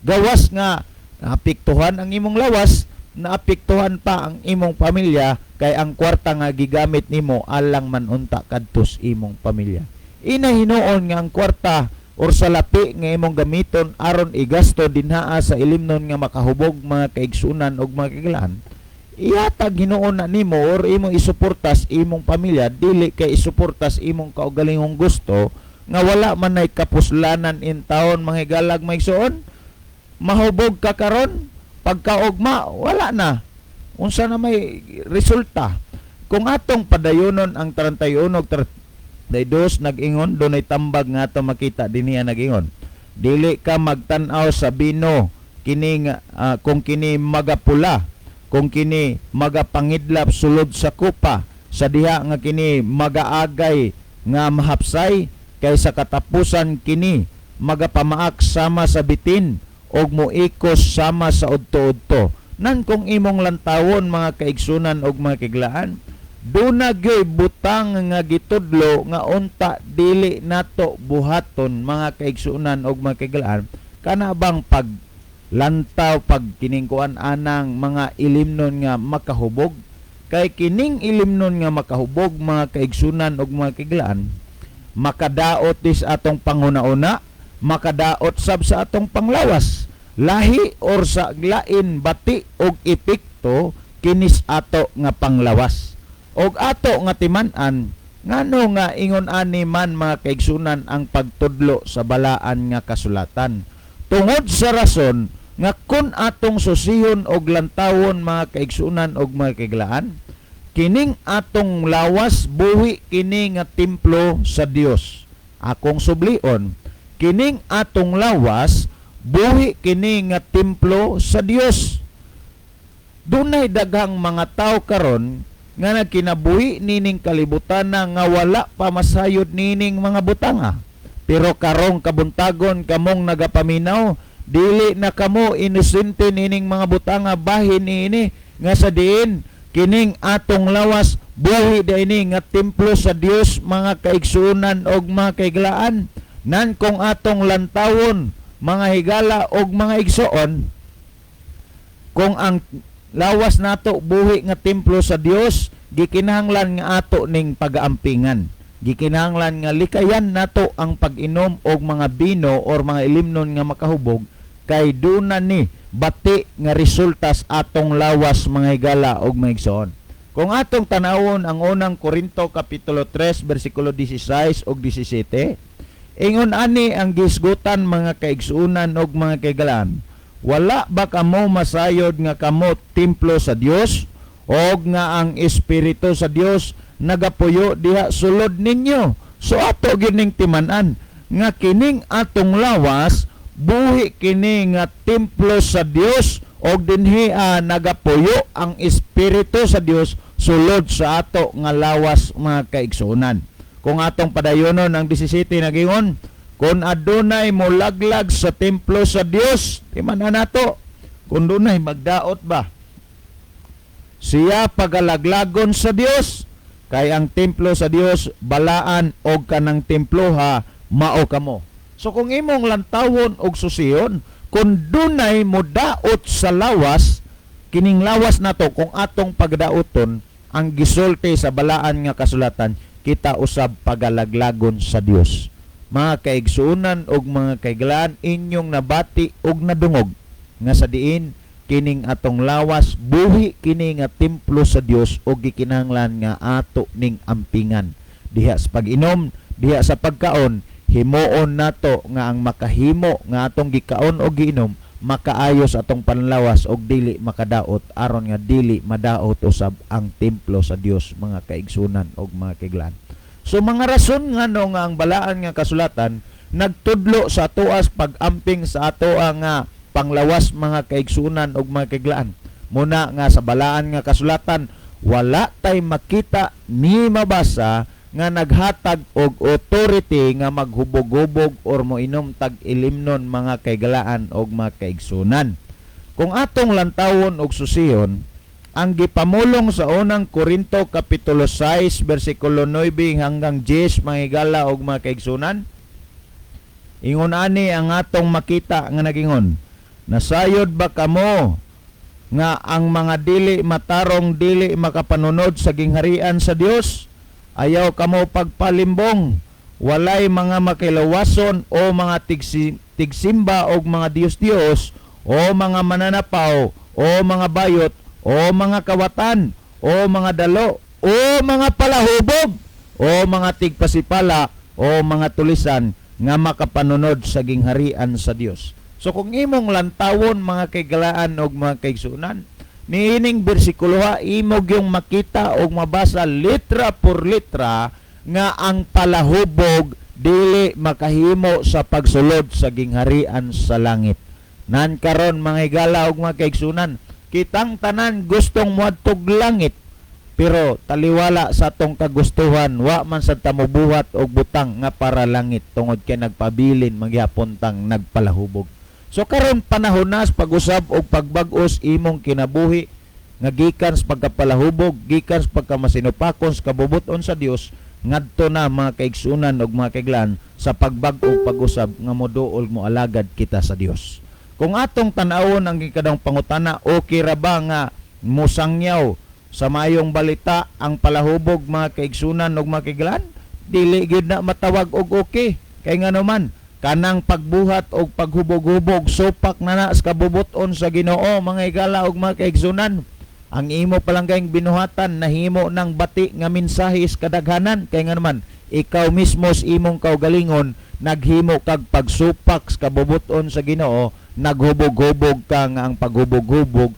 Gawas nga naapektuhan ang imong lawas, naapektuhan pa ang imong pamilya, kay ang kwarta nga gigamit nimo alang man unta kadtos imong pamilya. Ina hinuon nga ang kwarta or salapi nga imong gamiton aron igasto dinhaa sa ilimnon nga makahubog, mga kaigsunan ug mga kaiglaan, ihatag hinuon na nimo or imong isuportas imong pamilya, dili kay isuportas imong kaugalingong gusto nga wala man nay kapuslanan in taon, mga higalag, maigsuon. Mahubog ka karon, pagkaugma wala na. Unsa na may resulta? Kung atong padayonon ang 31 ug 32, nag-ingon dunay tambag nga ato makita dinhi. Nag-ingon, dili ka magtan-aw sa bino kini kung kini magapula, kung kini magapangidlap sulod sa kupa, sa diha nga kini magaagay nga mahapsay, kay sa katapusan kini magapamaak sama sa bitin og moikos sama sa udto-udto. Nan kung imong lantawon, mga kaigsunan og mga kiglaan, duna gyoy butang nga gitudlo nga unta dili nato buhaton, mga kaigsunan og mga kiglaan, kana bang pag lantaw pag kining kuan anang mga ilimnon nga makahubog. Kay kining ilimnon nga makahubog, mga kaigsunan og mga kiglaan, makadaot dis atong panghuna-una, makadaot sab sa atong panglawas. Lahi or sa lain bati og epekto kinis ato nga panglawas og ato nga timan-an. Ngano nga ingon ani man, mga kaigsunan, ang pagtudlo sa balaan nga kasulatan? Tungod sa rason nga kun atong susihon og lantawon, mga kaigsunan og mga kaiglaan, kining atong lawas buhi kini nga templo sa Dios. Akong sublion, kining atong lawas buhi kini nga templo sa Dios. Dunay daghang mga tao karon nga nagkinabuhi nining kalibutan na nga wala pa masayod nining mga butanga. Pero karong kabuntagon, kamong nagapaminaw, dili na kamo inosente nining mga butanga, bahin niini nga sa diin kining atong lawas buhi ini nga templo sa Dios, mga kaigsuonan og mga kaiglaan. Nan kung atong lantawon, mga higala og mga igsoon, kung ang lawas nato buhi nga templo sa Dios, gikinahanglan nga ato ning pagaampingan. Gikinahanglan nga likayan nato ang pag-inom og mga bino or mga ilimnon nga makahubog, kay duna ni bati nga resultas atong lawas, mga higala og mga igsoon. Kung atong tanawon ang Unang Korinto kapitulo 3 bersikulo 16 ug 17, ingon ani ang gisgutan, mga kaigsuonan og mga kaigalaan: "Wala ba kamo masayod nga kamo templo sa Dios og nga ang espiritu sa Dios nagapuyo diha sulod ninyo?" So ato gyud ning timan-an nga kining atong lawas buhi kini nga templo sa Dios og dinhi nagapuyo ang espiritu sa Dios sulod sa ato nga lawas, mga kaigsuonan. Kung atong padayonon ang 17, nagingon, "Kung adunay molaglag sa templo sa Dios," timan-an nato, kung dunay magdaot ba, "siya pagalaglagon sa Dios, kay ang templo sa Dios balaan og kanang temploha mao kamo." So kung imong lantawon og susiyon, kung dunay modaot sa lawas, kining lawas nato kung atong pagdaoton, ang gisulti sa balaan nga kasulatan, kita usab pagalaglagon sa Dios. Mga kaigsuonan og mga kaiglaan, inyong nabati og nadungog nga sa diin kining atong lawas buhi kini nga templo sa Dios og gikinahanglan nga ato ning ampingan diha sa pag-inom, diha sa pagkaon. Himuon nato nga ang makahimo nga atong gikaon o giinom makaayos atong panlawas og dili makadaot, aron nga dili madaot usab ang templo sa Dios, mga kaigsunan og mga kaiglaan. So mga rason ngano nga ang balaan nga kasulatan nagtudlo sa atoas pag-amping sa atoa nga panglawas, mga kaigsunan og mga kaiglaan. Muna nga sa balaan nga kasulatan wala tay makita ni mabasa nga naghatag og authority nga maghubog-hubog or moinom tag ilimnon, mga kaigalaan og mga kaigsunan. Kung atong lantawon og susiyon ang gipamulong sa Unang Korinto kapitulo 6 bersikulo 9 hanggang 10, mga higala og mga kaigsunan, ingon ani ang atong makita nga nagingon, "Nasayod ba kamo nga ang mga dili matarong dili makapanunod sa gingharian sa Dios? Ayaw kamo pagpalimbong. Walay mga makilawason o mga tigsimba og mga diyos-diyos o mga mananapaw o mga bayot o mga kawatan o mga dalo o mga palahubog o mga tigpasipala o mga tulisan nga makapanunod sa gingharian sa Dios." So kung imong lantawon, mga kaigalaan og mga kaigsunan, niining bersikulo ha, imo gyung makita og mabasa litra por litra nga ang palahubog dili makahimo sa pagsulod sa gingharian sa langit. Nan karon, mga higala og mga kaigsunan, kitang tanan gustong moadtog langit, pero taliwala sa atong kagustuhan, wa man sa tamubuhat og butang nga para langit tungod kay nagpabilin magyapon tang nagpalahubog. So karon panahon na sa pag-usab og pagbag-os imong kinabuhi nga gikan sa pagkapalahubog, gikan sa pagkamasinupakon sa kabubut-on sa Dios ngadto na, mga kaigsunan ug mga kaiglan, sa pagbag-o pag-usab nga moduol mo alagad kita sa Dios. Kung atong tan-awon ang ikadawang pangutana, okay ra ba nga musangyaw sa maayong balita ang palahubog, mga kaigsunan ug mga kaiglan? Dili gyud na matawag og okay. Kay ngano man, kanang pagbuhat og paghubog-hubog supak na na sa kabubut-on sa Ginoo, mga higala ug mga kaigsunan. Ang imo palanggayng binuhatan nahimo ng bati nga mensahe sa kadaghanan, kay ngano man, ikaw mismo sa imong kaugalingon naghimo kag pagsupak sa kabubut-on sa Ginoo, naghubog-hubog ka nga ang paghubog-hubog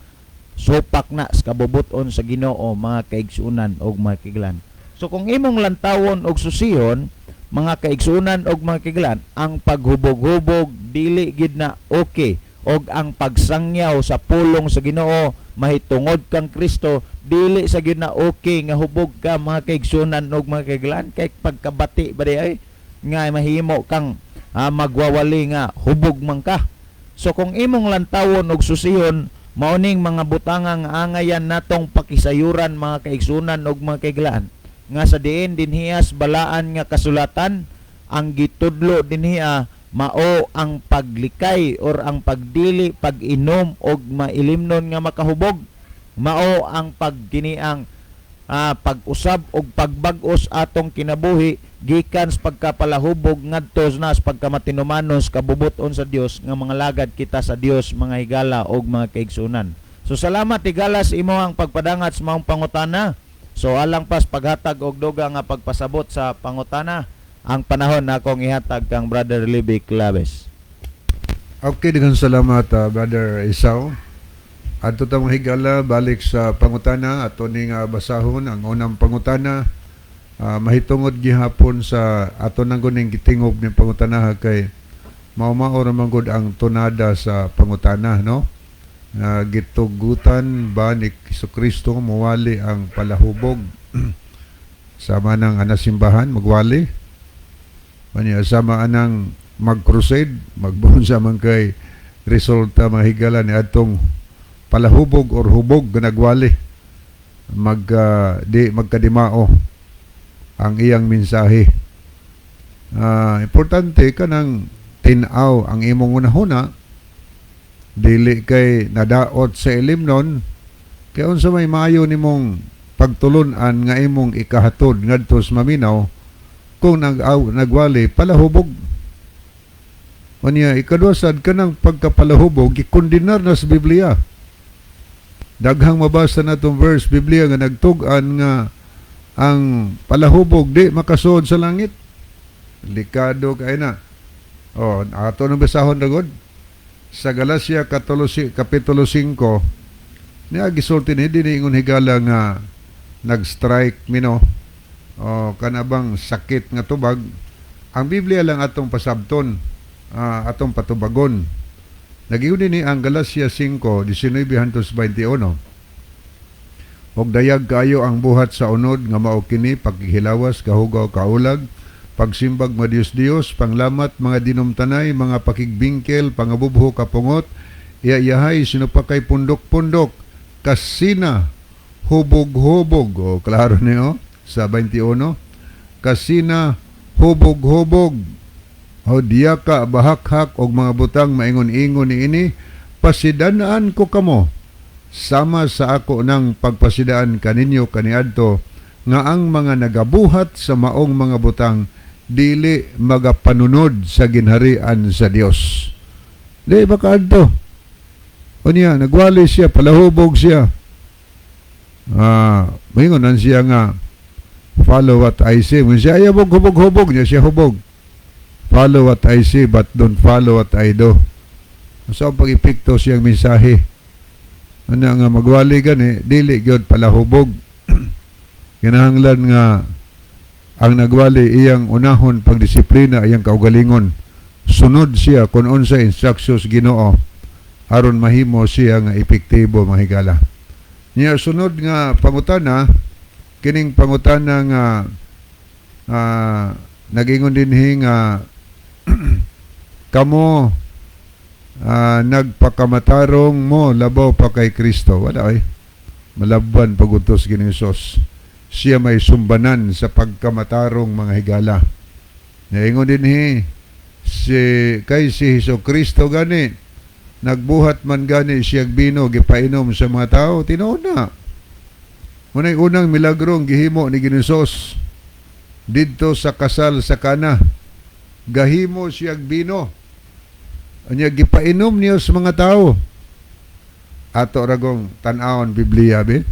supak na sa kabubut-on sa Ginoo, mga kaigsunan og mga kaiglan. So kung imong lantawon og susiyon, mga kaigsunan og mga kaiglan, ang paghubog-hubog dili gid na okay og ang pagsangyaw sa pulong sa Ginoo mahitungod kang Kristo dili sa gyud na okay nga hubog ka, mga kaigsunan og mga kaiglan, kay pagkabati ba di ay nga mahimo kang magwawali nga hubog man ka. So kung imong lantawon og susihon, mao ning mga butanga nga angayan natong pakisayuran, mga kaigsunan og mga kaiglaan, nga sa diin dinhiyas balaan nga kasulatan ang gitudlo dinhiya mao ang paglikay or ang pagdili pag-inom og mailimnon nga makahubog, mao ang pagkiniang pag-usab og pagbag-os atong kinabuhi gikan sa pagkapalahubog ngadto na sa pagkamatinumanon sa kabubut-on sa Dios nga mga lagad kita sa Dios, mga higala og mga kaigsunan. So salamat, higala, sa imo ang pagpadangat sa maong pangutana. So alang pas paghatag og duga nga pagpasabot sa pangutana, ang panahon na akong ihatag kang Brother Libby Claves. Okay, daghang salamat, Brother Isao. Adto ta, mga higala, balik sa pangutana. Ato ning basahon ang unang pangutana. Mahitungod gihapon sa ato nang guning gitingob ning pangutana kay mao-mao ra man gud ang tunada sa pangutana, no? Na gitugutan ba ni Kristo muwali ang palahubog? Sama ng anasimbahan magwali. Manya sama anang mag-crusade, magbuon man kay resulta, mga higala, ni atong palahubog or hubog nga nagwali, mag di magkadimao ang iyang mensahe. Importante kanang tin-aw ang imong hunahuna, dili kay nadaot sa ilimnon, kay unsa may maayo nimong pagtulun-an nga imong ikahatod ngadto sa maminaw kung nagwali palahubog? Unya ikaduha sad, kanang pagkapalahubog gikondenar na sa Biblia. Daghang mabasa natong verse Biblia nga nagtug-an nga ang palahubog di makasuod sa langit. Delikado kay na. Oh, ato nang basahon ra gud. Sa Galacia kapitulo 5 niya gisulti ni dinhi, ingon, higala, nga nag-strike mino o kanabang sakit nga tubag. Ang Biblia lang atong pasabton, atong patubagon. Nagiyon ni ang Galacia 5:19 hangtod 21: "Og dayag kaayo ang buhat sa unod nga mao kini: paghilawas, kahugaw, kaulag, pagsimbag mga Dios-Dios, panglamat, mga dinumtanay, mga pakigbingkel, pangabubho, kapungot, iyayahay, sinupakay, pundok-pundok, kasina, hubog-hubog." O klaro niyo sa 21: "Kasina, hubog-hubog o diyaka, bahakhak og mga butang maingon-ingon niini. Pasidanaan ko kamo sama sa ako ng pagpasidaan kaninyo kaniadto nga ang mga nagabuhat sa maong mga butang dili magapanunod sa ginharian sa Dios." Di ba kaadto? Unya, nagwali siya, palahubog siya. Maingon siya nga, "Follow what I say." Mun siya, ayaw hubog-hubog niya siya hubog. "Follow what I say but don't follow what I do." So, ang pag-epekto siyang mensahe. Ano nga magwali gani, dili gyud palahubog. Kinahanglan nga ang nagwali iyang unahon pagdisiplina iyang kaugalingon. Sunod siya kung unsa instructions Ginoo aron mahimo siya nga epektibo, mga higala. Niya sunod nga pangutana, kining pangutana nga nagingon dinhi nga kamo nagpakamatarong mo labaw pa kay Kristo. Wala ay. Malabwan pagutos Ginoong Hesus. Siya may sumbanan sa pagkamatarong, mga higala. Naingon dinhi si kay si Hesus Kristo gani nagbuhat man gani siya bino, gipainom sa mga tao. Tinuod na. Muna'y unang milagro ang gihimo ni Ginoong Hesus didto sa kasal sa Kana. Gahimo siya bino. Anya gipainom niya sa mga tao. Ato ragong tan-awon Biblia be.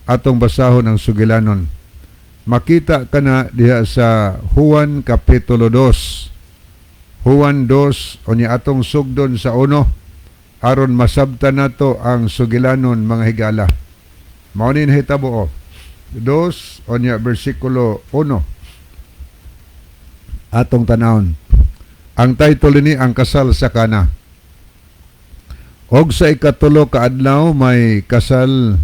Atong basahon ang sugilanon. Makita ka na diha sa Juan Kapitulo 2. Juan 2, unya atong sugdon sa uno aron masabtan nato ang sugilanon, mga higala. Mao ni nahitabo o. 2 unya bersikulo 1. Atong tanawon. Ang title ni "Ang Kasal sa Kana." Og sa ikatulo ka adlaw may kasal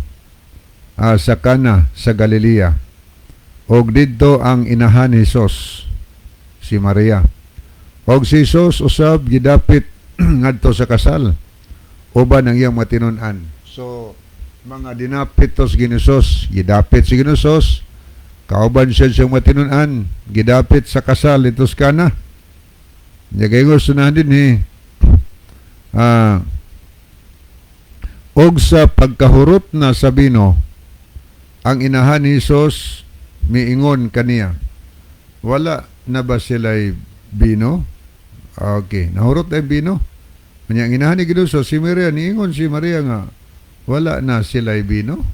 sa Kana sa Galilea. Og didto ang inahan ni Jesus, si Maria. Og si Jesus usab gidapit ngadto sa kasal uban ang iyang matinun-an. So mga dinapit to sa Ginoong Hesus, gidapit si Ginoong Hesus, kauban siya siyang matinun-an, gidapit sa kasal dito sa Kana. Nya kay sunahan din ni og sa pagkahurot na sa bino, ang inahan ni Jesus miingon kaniya, "Wala na ba sila'y bino?" Okay, nahurot na yung bino. Kanya ang inahan ni Ginoo, si Maria, niingon si Maria nga, "Wala na sila'y bino."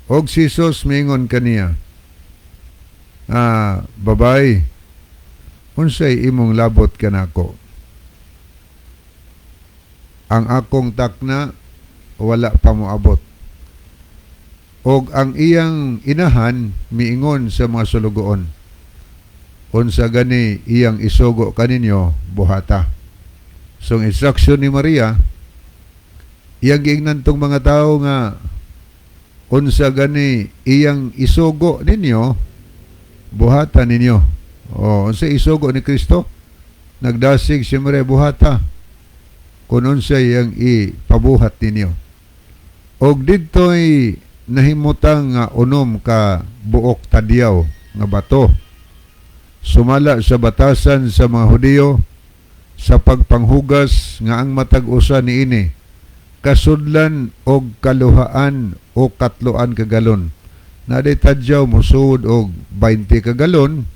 Og si Jesus miingon kaniya, "Babay, unsay imong labot kanako? Ang akong takna wala pa moabot." Og ang iyang inahan miingon sa mga sulugoon, "Unsa gani iyang isugo kaninyo, buhata." So ang instruction ni Maria, iyang giingnan tong mga tao nga unsa gani iyang isugo ninyo, buhata ninyo. O unsa isugo ni Kristo? Nagdasig si Maria, buhata kung unsa iyang ipabuhat ninyo. Og didto'y nahimutang nga 6 ka buok tadyaw nga bato sumala sa batasan sa mga Hudiyo sa pagpanghugas, nga ang matag usa niini kasudlan og kaluhaan o katloan ka galon. Naday tadyaw musuod og 20 ka galon,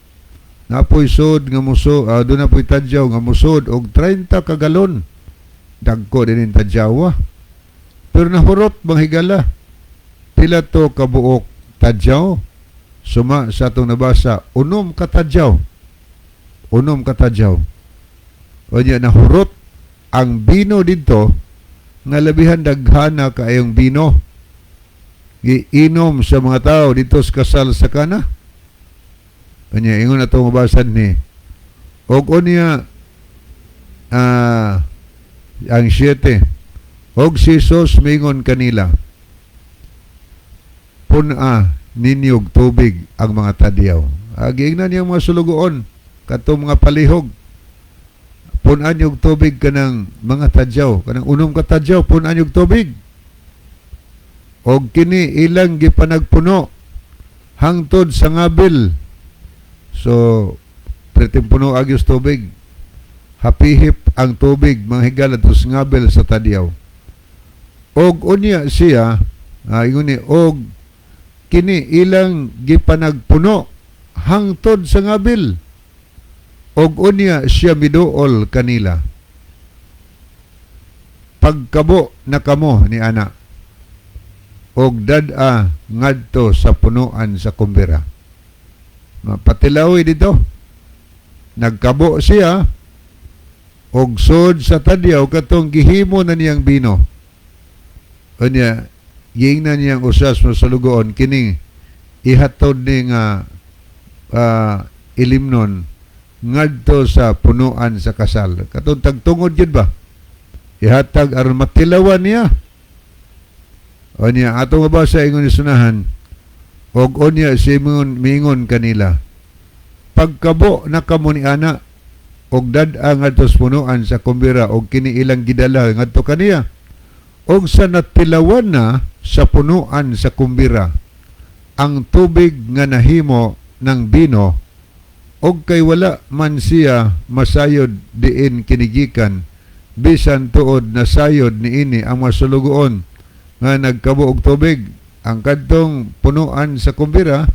napoy sud nga muso doon na po'y tadyaw nga musuod og 30 ka galon. Dagko din yung tadyawa. Pero nahurot, mga higala. Pila to kabuok tadyaw? Suma sa atong nabasa, 6 ka tadyaw. Unom ka tadyaw. Unya nahurot ang bino didto nga labihan daghana kaayong bino giinom sa mga tao dito sa kasal sa Kana. Unya ingon ato mabasan ni og unya ang 7, og si Jesus mingon kanila, "Pun-a ninyo og tubig ang mga tadyaw." Giingnan niyang mga sulugoon katong mga palihog, "Pun-an og tubig kanang mga tadyaw, kanang unom ka tadyaw, pun-an og tubig." Og kini ilang gipanagpuno hangtod sa ngabil. So preting puno agyos tubig, hapihip ang tubig, mga higala, sa ngabil sa tadyaw. Og unya siya ingon ni, og kini ilang gipanagpuno hangtod sa ngabil. Og unya siya miduol kanila, "Pagkabo na kamo ni ana og dad-a ngadto sa punuan sa kumbira." Mapatilawi dito, nagkabo siya og sud sa tadyaw katong gihimo na niyang bino. Unya giingnan niyang usas mo sulugoon, "Kini ihatod ni nga ilimnon ngadto sa punuan sa kasal," katong tagtungod yun ba, ihatag aron matilawan niya. Unya ato nga ba sa ingon ni sunahan, og unya si mingon kanila, "Pagkabo na kamo ni ana og dad-a ngadto sa punuan sa kumbira." Og kini ilang gidala ngadto kaniya. Og sa natilawan na sa punuan sa kumbira ang tubig nga nahimo ng bino, og kay wala man siya masayod diin kinigikan, bisan tuod nasayod niini ang mga sulugoon nga nagkabo og tubig. Ang kadtong punuan sa kumbira,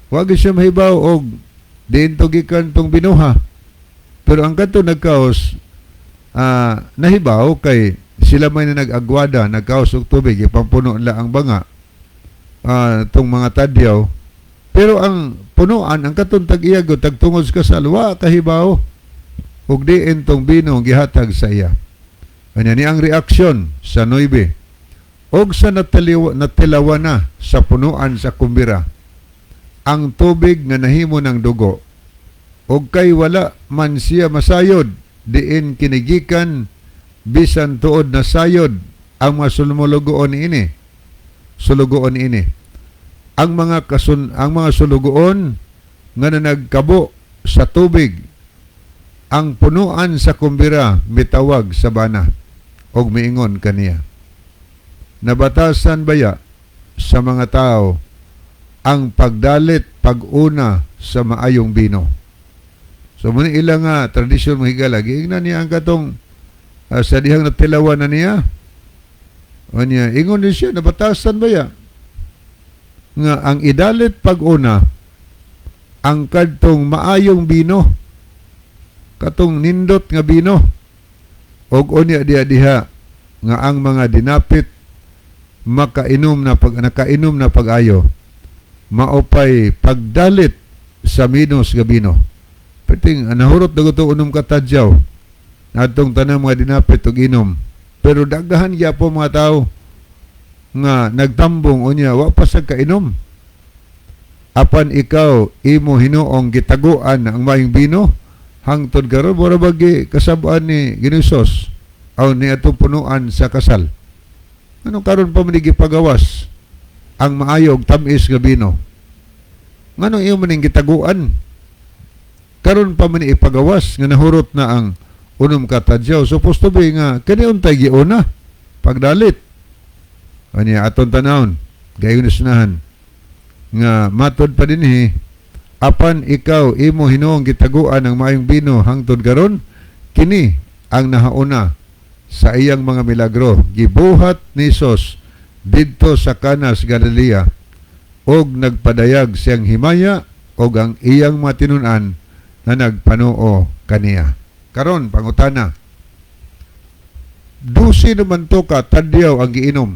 wa gyud siya mahibaw og diin to gikan tong binuha, pero ang kadtong nagkaos nahibaw kay sila may na nag-agwada, nagkaos og tubig, ipampuno nila ang banga tong mga tadyaw. Pero ang punuan, ang katong tag-iya, tagtungod sa kasal, wa kahibaw ug diin tong bino gihatag sa iya. Kanya ni ang reaksyon sa 9. Og sa natilawa na sa punuan sa kumbira ang tubig nga nahimo ng dugo, og kay wala man siya masayod diin kinigikan, bisan tuod na sayod ang mga sumulugoon ini, sulugoon ini, ang mga sulugoon nga nagkabo sa tubig, ang punuan sa kumbira mitawag sa bana og miingon kaniya, "Nabatasan baya sa mga tao ang pagdalit pag-una sa maayong bino?" So muna ilang nga tradisyon, mga higala, giingnan niya ang katong sa dihang natilawan na niya. O niya, ingon ni siya, "Nabatasan baya nga ang idalit pag-una ang kadtong maayong bino, katong nindot nga bino?" Og unya diha diha nga ang mga dinapit makainom na pag nakainom na pag-ayo, maupay pagdalit sa minus nga bino. Perting nahurot na to unom ka tadyaw adtong tanang mga dinapit og inom, pero daghan gyapon mga tao nga nagtambong unya wa pa sa kainom. "Apan ikaw, imo hinuong gitaguan ang maayong bino hangtod karon." Mura bagi kasab-an ni Ginoong aw ni atong punuan sa kasal. "Anong karon pa man gipagawas ang maayo og tamis nga bino? Nganong iyo man ning gitaguan? Karon pa man ipagawas nga nahurot na ang unom ka tadyaw." Supposed to be nga kani untay giuna pagdalit. Kanya aton tanawon gayon sunahan nga matod pa dinhi, "Apan ikaw, imo hinuong gitaguan ang maayong bino hangtod karon." Kini ang nahauna sa iyang mga milagro gibuhat ni Hesus didto sa Canas Galilea, og nagpadayag siyang himaya, og ang iyang mga tinun-an na nagpanuo kaniya. Karon pangutana, 12 naman to ka tadyaw ang giinom,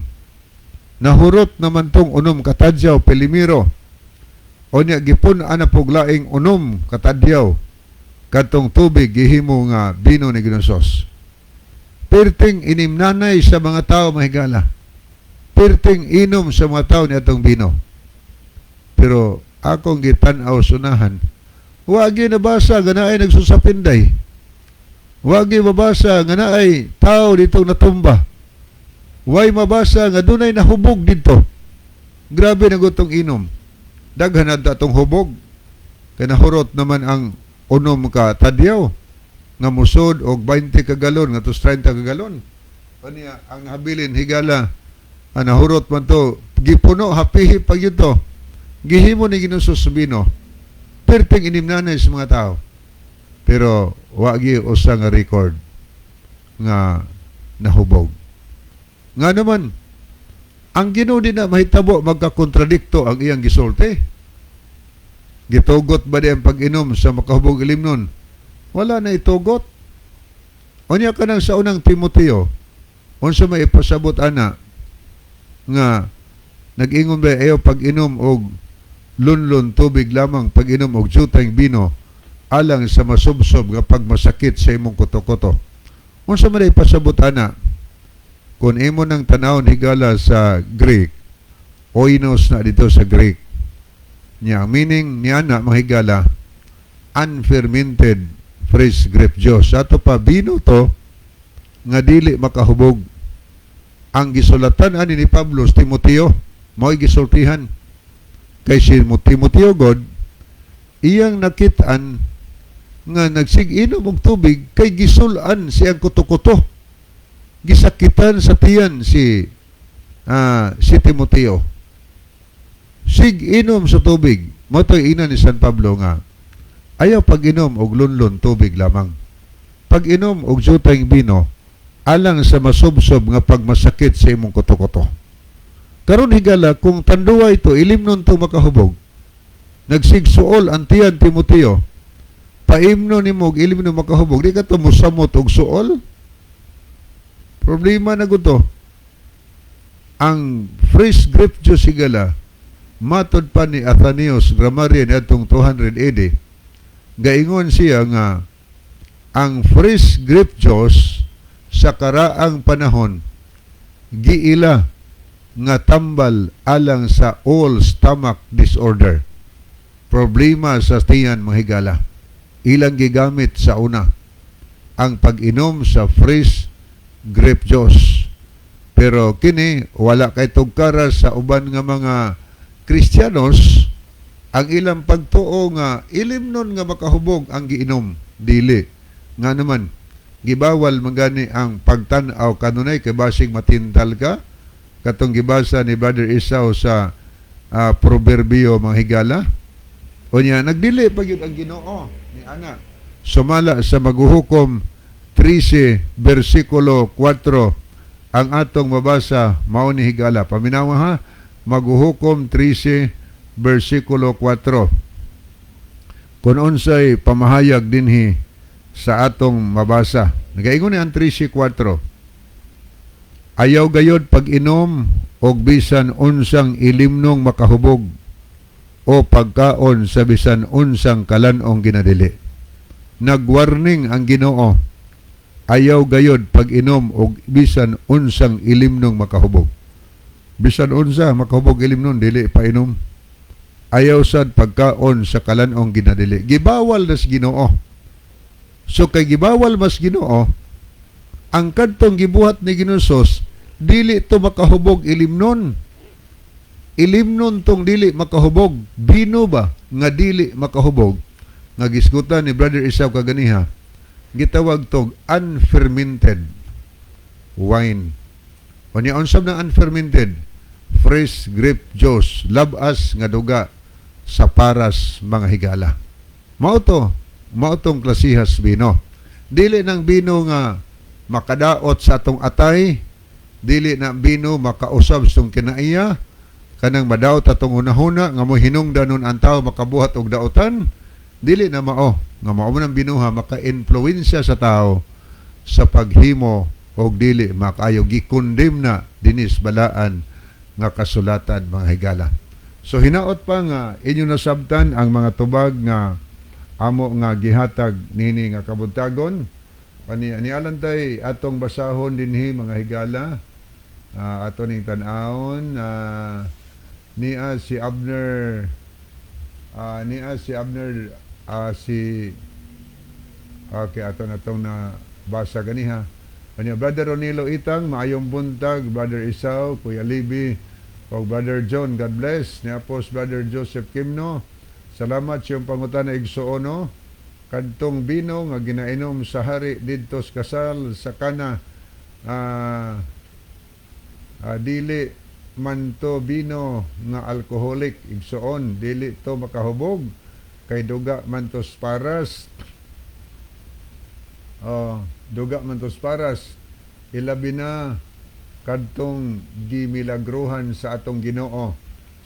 nahurot naman tong unom katadyaw pelimiro, o niya gipun-an na puglaing unom katadyaw. Katong tubig gihimo nga bino ni Ginoong Hesus. Perting inimnanay sa mga tao, mahigala. Perting inom sa mga tao ni atong bino. Pero akong gitan-aw sunahan, wagi nabasa nga naay nagsusapinday. Wagi mabasa nga naay tao ditong natumba. Way mabasa nga dunay nahubog dito. Grabe na gutong inom. Daghan na atong hubog. Kay nahurot naman ang 6 ka tadyaw nga musod og 20 ka galon ngadto 30 ka galon. Unya ang habilin, higala, ang nahurot man to, gipuno hapihi pag to. Gihimo ni Ginoong Hesus bino. Perting inimnanay sa mga tao. Pero wagi usa nga record nga nahubog. Nga naman, ang Ginoo di na mahitabo magkakontradikto ang iyang gisulti. Gitugot ba di ang pag-inom sa makahubog ilimnon? Wala na itugot. Unya kanang sa Unang Timoteo, unsa may ipasabot ana nga nag-ingon ba ayaw pag-inom og lunlun, tubig lamang, pag-inom og jutang bino alang sa masubsob nga pagmasakit sa imong kuto-kuto? Unsa man ipasabot ana? Kung imo nang tanawon, higala, sa Greek, oinos na dito sa Greek. Nya, ang meaning niya na, mga higala, unfermented fresh grape juice. Ato pa, bino to nga dili makahubog. Ang gisulatan ani ni Pablo sa Timoteo, mao'y gisultihan. Kay si Timoteo god, iyang nakitaan nga nagsig-inom og tubig kay gisulan siyang kuto-kuto. Gisakitan sa tiyan si Timoteo. Sig-inom sa tubig. Mao to'y ina ni San Pablo nga ayaw pag-inom og lunlun, tubig lamang. Pag-inom og jutang bino alang sa masubsob nga pagmasakit sa imong kuto-kuto. Karon, higala, kung tanduay ito, ilimnon to makahubog. Nagsigsuol ang tiyan Timoteo. Paimno nimo og ilimnon makahubog, di ka to mosamot og suol. Problema na guto. Ang fresh grape juice, higala, matod pa ni Athenaeus Grammarian atong 200 AD, gaingon siya nga ang fresh grape juice sa karaang panahon giila nga tambal alang sa all stomach disorder. Problema sa tiyan, mga higala. Ilang gigamit sa una ang pag-inom sa fresh grape juice. Pero kini wala kay tugkara sa uban nga mga Kristiyanos ang ilang pagtuo nga ilimnon nga makahubog ang giinom, dili. Nga naman gibawal man gani ang pagtan-aw kanunay kay basig matintal ka, katong gibasa ni Brother Esau sa Proverbio, mga higala. Unya nagdili pa gyud ang Ginoo ni ana sumala sa Maguhukom 13 bersikulo 4. Ang atong mabasa mao ni, higala, paminawa ha, Maguhukom 13 bersikulo 4, kung unsay pamahayag dinhi sa atong mabasa. Nagaingon ni ang 13:4, "Ayaw gayod pag-inom og bisan unsang ilimnong makahubog o pagkaon sa bisan unsang kalan-ong ginadili." Nagwarning ang Ginoo, ayaw gayod pag-inom og bisan unsang ilimnong makahubog. Bisan unsa makahubog ilimnon, dili painom. Ayaw sad pagkaon sa kalan-ong ginadili. Gibawal nas Ginoo. So kay gibawal mas Ginoo, ang kadtong gibuhat ni Ginoong Hesus, dili to makahubog ilimnon. Ilimnon tong dili makahubog. Bino ba nga dili makahubog? Nga gisgutan ni Brother Esau kaganiha, gitawag tog unfermented wine. Unya unsab ng unfermented? Fresh grape juice, labas nga duga sa paras, mga higala. Mao to, mao tong klasihas bino. Dili nang bino nga makadaot sa atong atay, dili na bino makausab sa atong kinaiya, kanang madaot atong hunahuna nga mo hinungdanon ang tao makabuhat og daotan, dili na mao nga mao man ang binuha maka-influensya sa tao sa paghimo og dili makayo. Gikondem na dinis balaan nga kasulatan, mga higala. So hinaot pa nga inyo nasabtan ang mga tubag nga amo nga gihatag nini nga kabuntagon. Ani ani alantay atong basahon dinhi, mga higala. Ato ning tan-awon, niya si Abner, niya si Abner, si, okay, ato na tong na basa ganiha. Anya, Brother Ronilo Itang, maayong buntag, Brother Isaw, Kuya Libby, o Brother John, God bless. Niya po si Brother Joseph Kimno. Salamat sa iyong pangutana, igsuono. Kadtong bino nga ginainom sa hari didto sa kasal sa Kana, dili man to bino nga alcoholic, igsuon, dili to makahubog kay duga man to paras. Oh, duga man to paras, ilabi na kadtong gimilagruhan sa atong Ginoo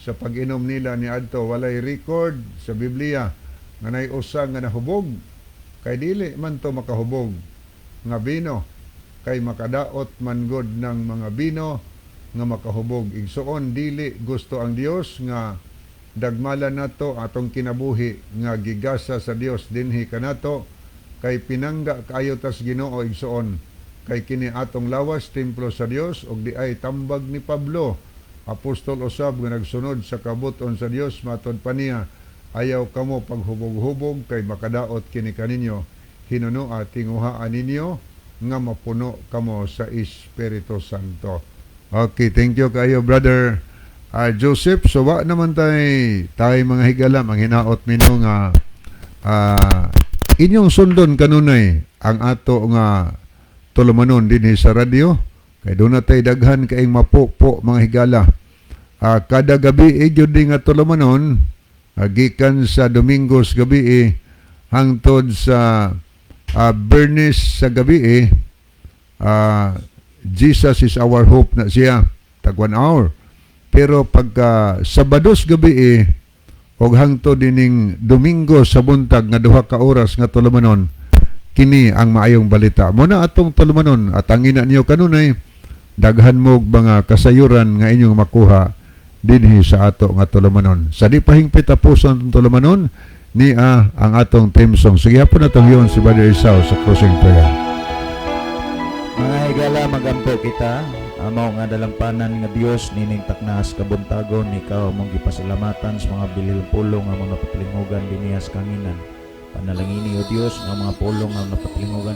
sa pag-inom nila ni adto. Walay record sa Biblia nga nay usa nga nahubog kay dili man to makahubog nga bino kay makadaot man gud ng mga bino nga makahubog, igsuon. Dili gusto ang Dios nga dagmalan nato atong kinabuhi nga gigasa sa Dios dinhi kanato kay pinangga kaayo tas Ginoo, igsuon, kay kini atong lawas templo sa Dios ug di ay tambag ni Pablo apostol usab nga nagsunod sa kabut-on sa Dios. Matod pa niya, ayaw kamo paghubog-hubog kay makadaot kini kaninyo. Hinunoa tinguhaan ninyo nga mapuno kamo sa Espiritu Santo. Okay, thank you kayo, Brother Joseph. So wa naman tay mga higala, manghinaot mino nga inyong sundon kanunay ang ato nga tulumanon dinhi sa radyo kay doon na tay daghan kaing mapupo, mga higala. Kada gabi gyud di nga tulumanon, gikan sa Domingos gabi hangtod sa Bernis sa gabi, Jesus is Our Hope na siya, tag 1 hour. Pero pagka Sabados gabi og hangtod dining Domingo sa buntag nga 2 ka oras nga tulumanon, kini ang Maayong Balita mo na atong tulumanon at ang ina niyo kanunay daghan mo og mga kasayuran nga inyong makuha dinhi sa ato nga tulumanon. Sa di pahingpit tapuson atong tulumanon, niya ang atong theme song. Sige po na yon si Brother Isao sa closing prayer. Mga higala, magampo kita. Amo nga dalampanan nga Dios, nining taknas kabuntagon ikaw among gipasalamatan sa mga bilil pulong nga mga patlingugan dinhi sa kanginan. Panalangini, o Dios, nga mga pulong nga mga patlingugan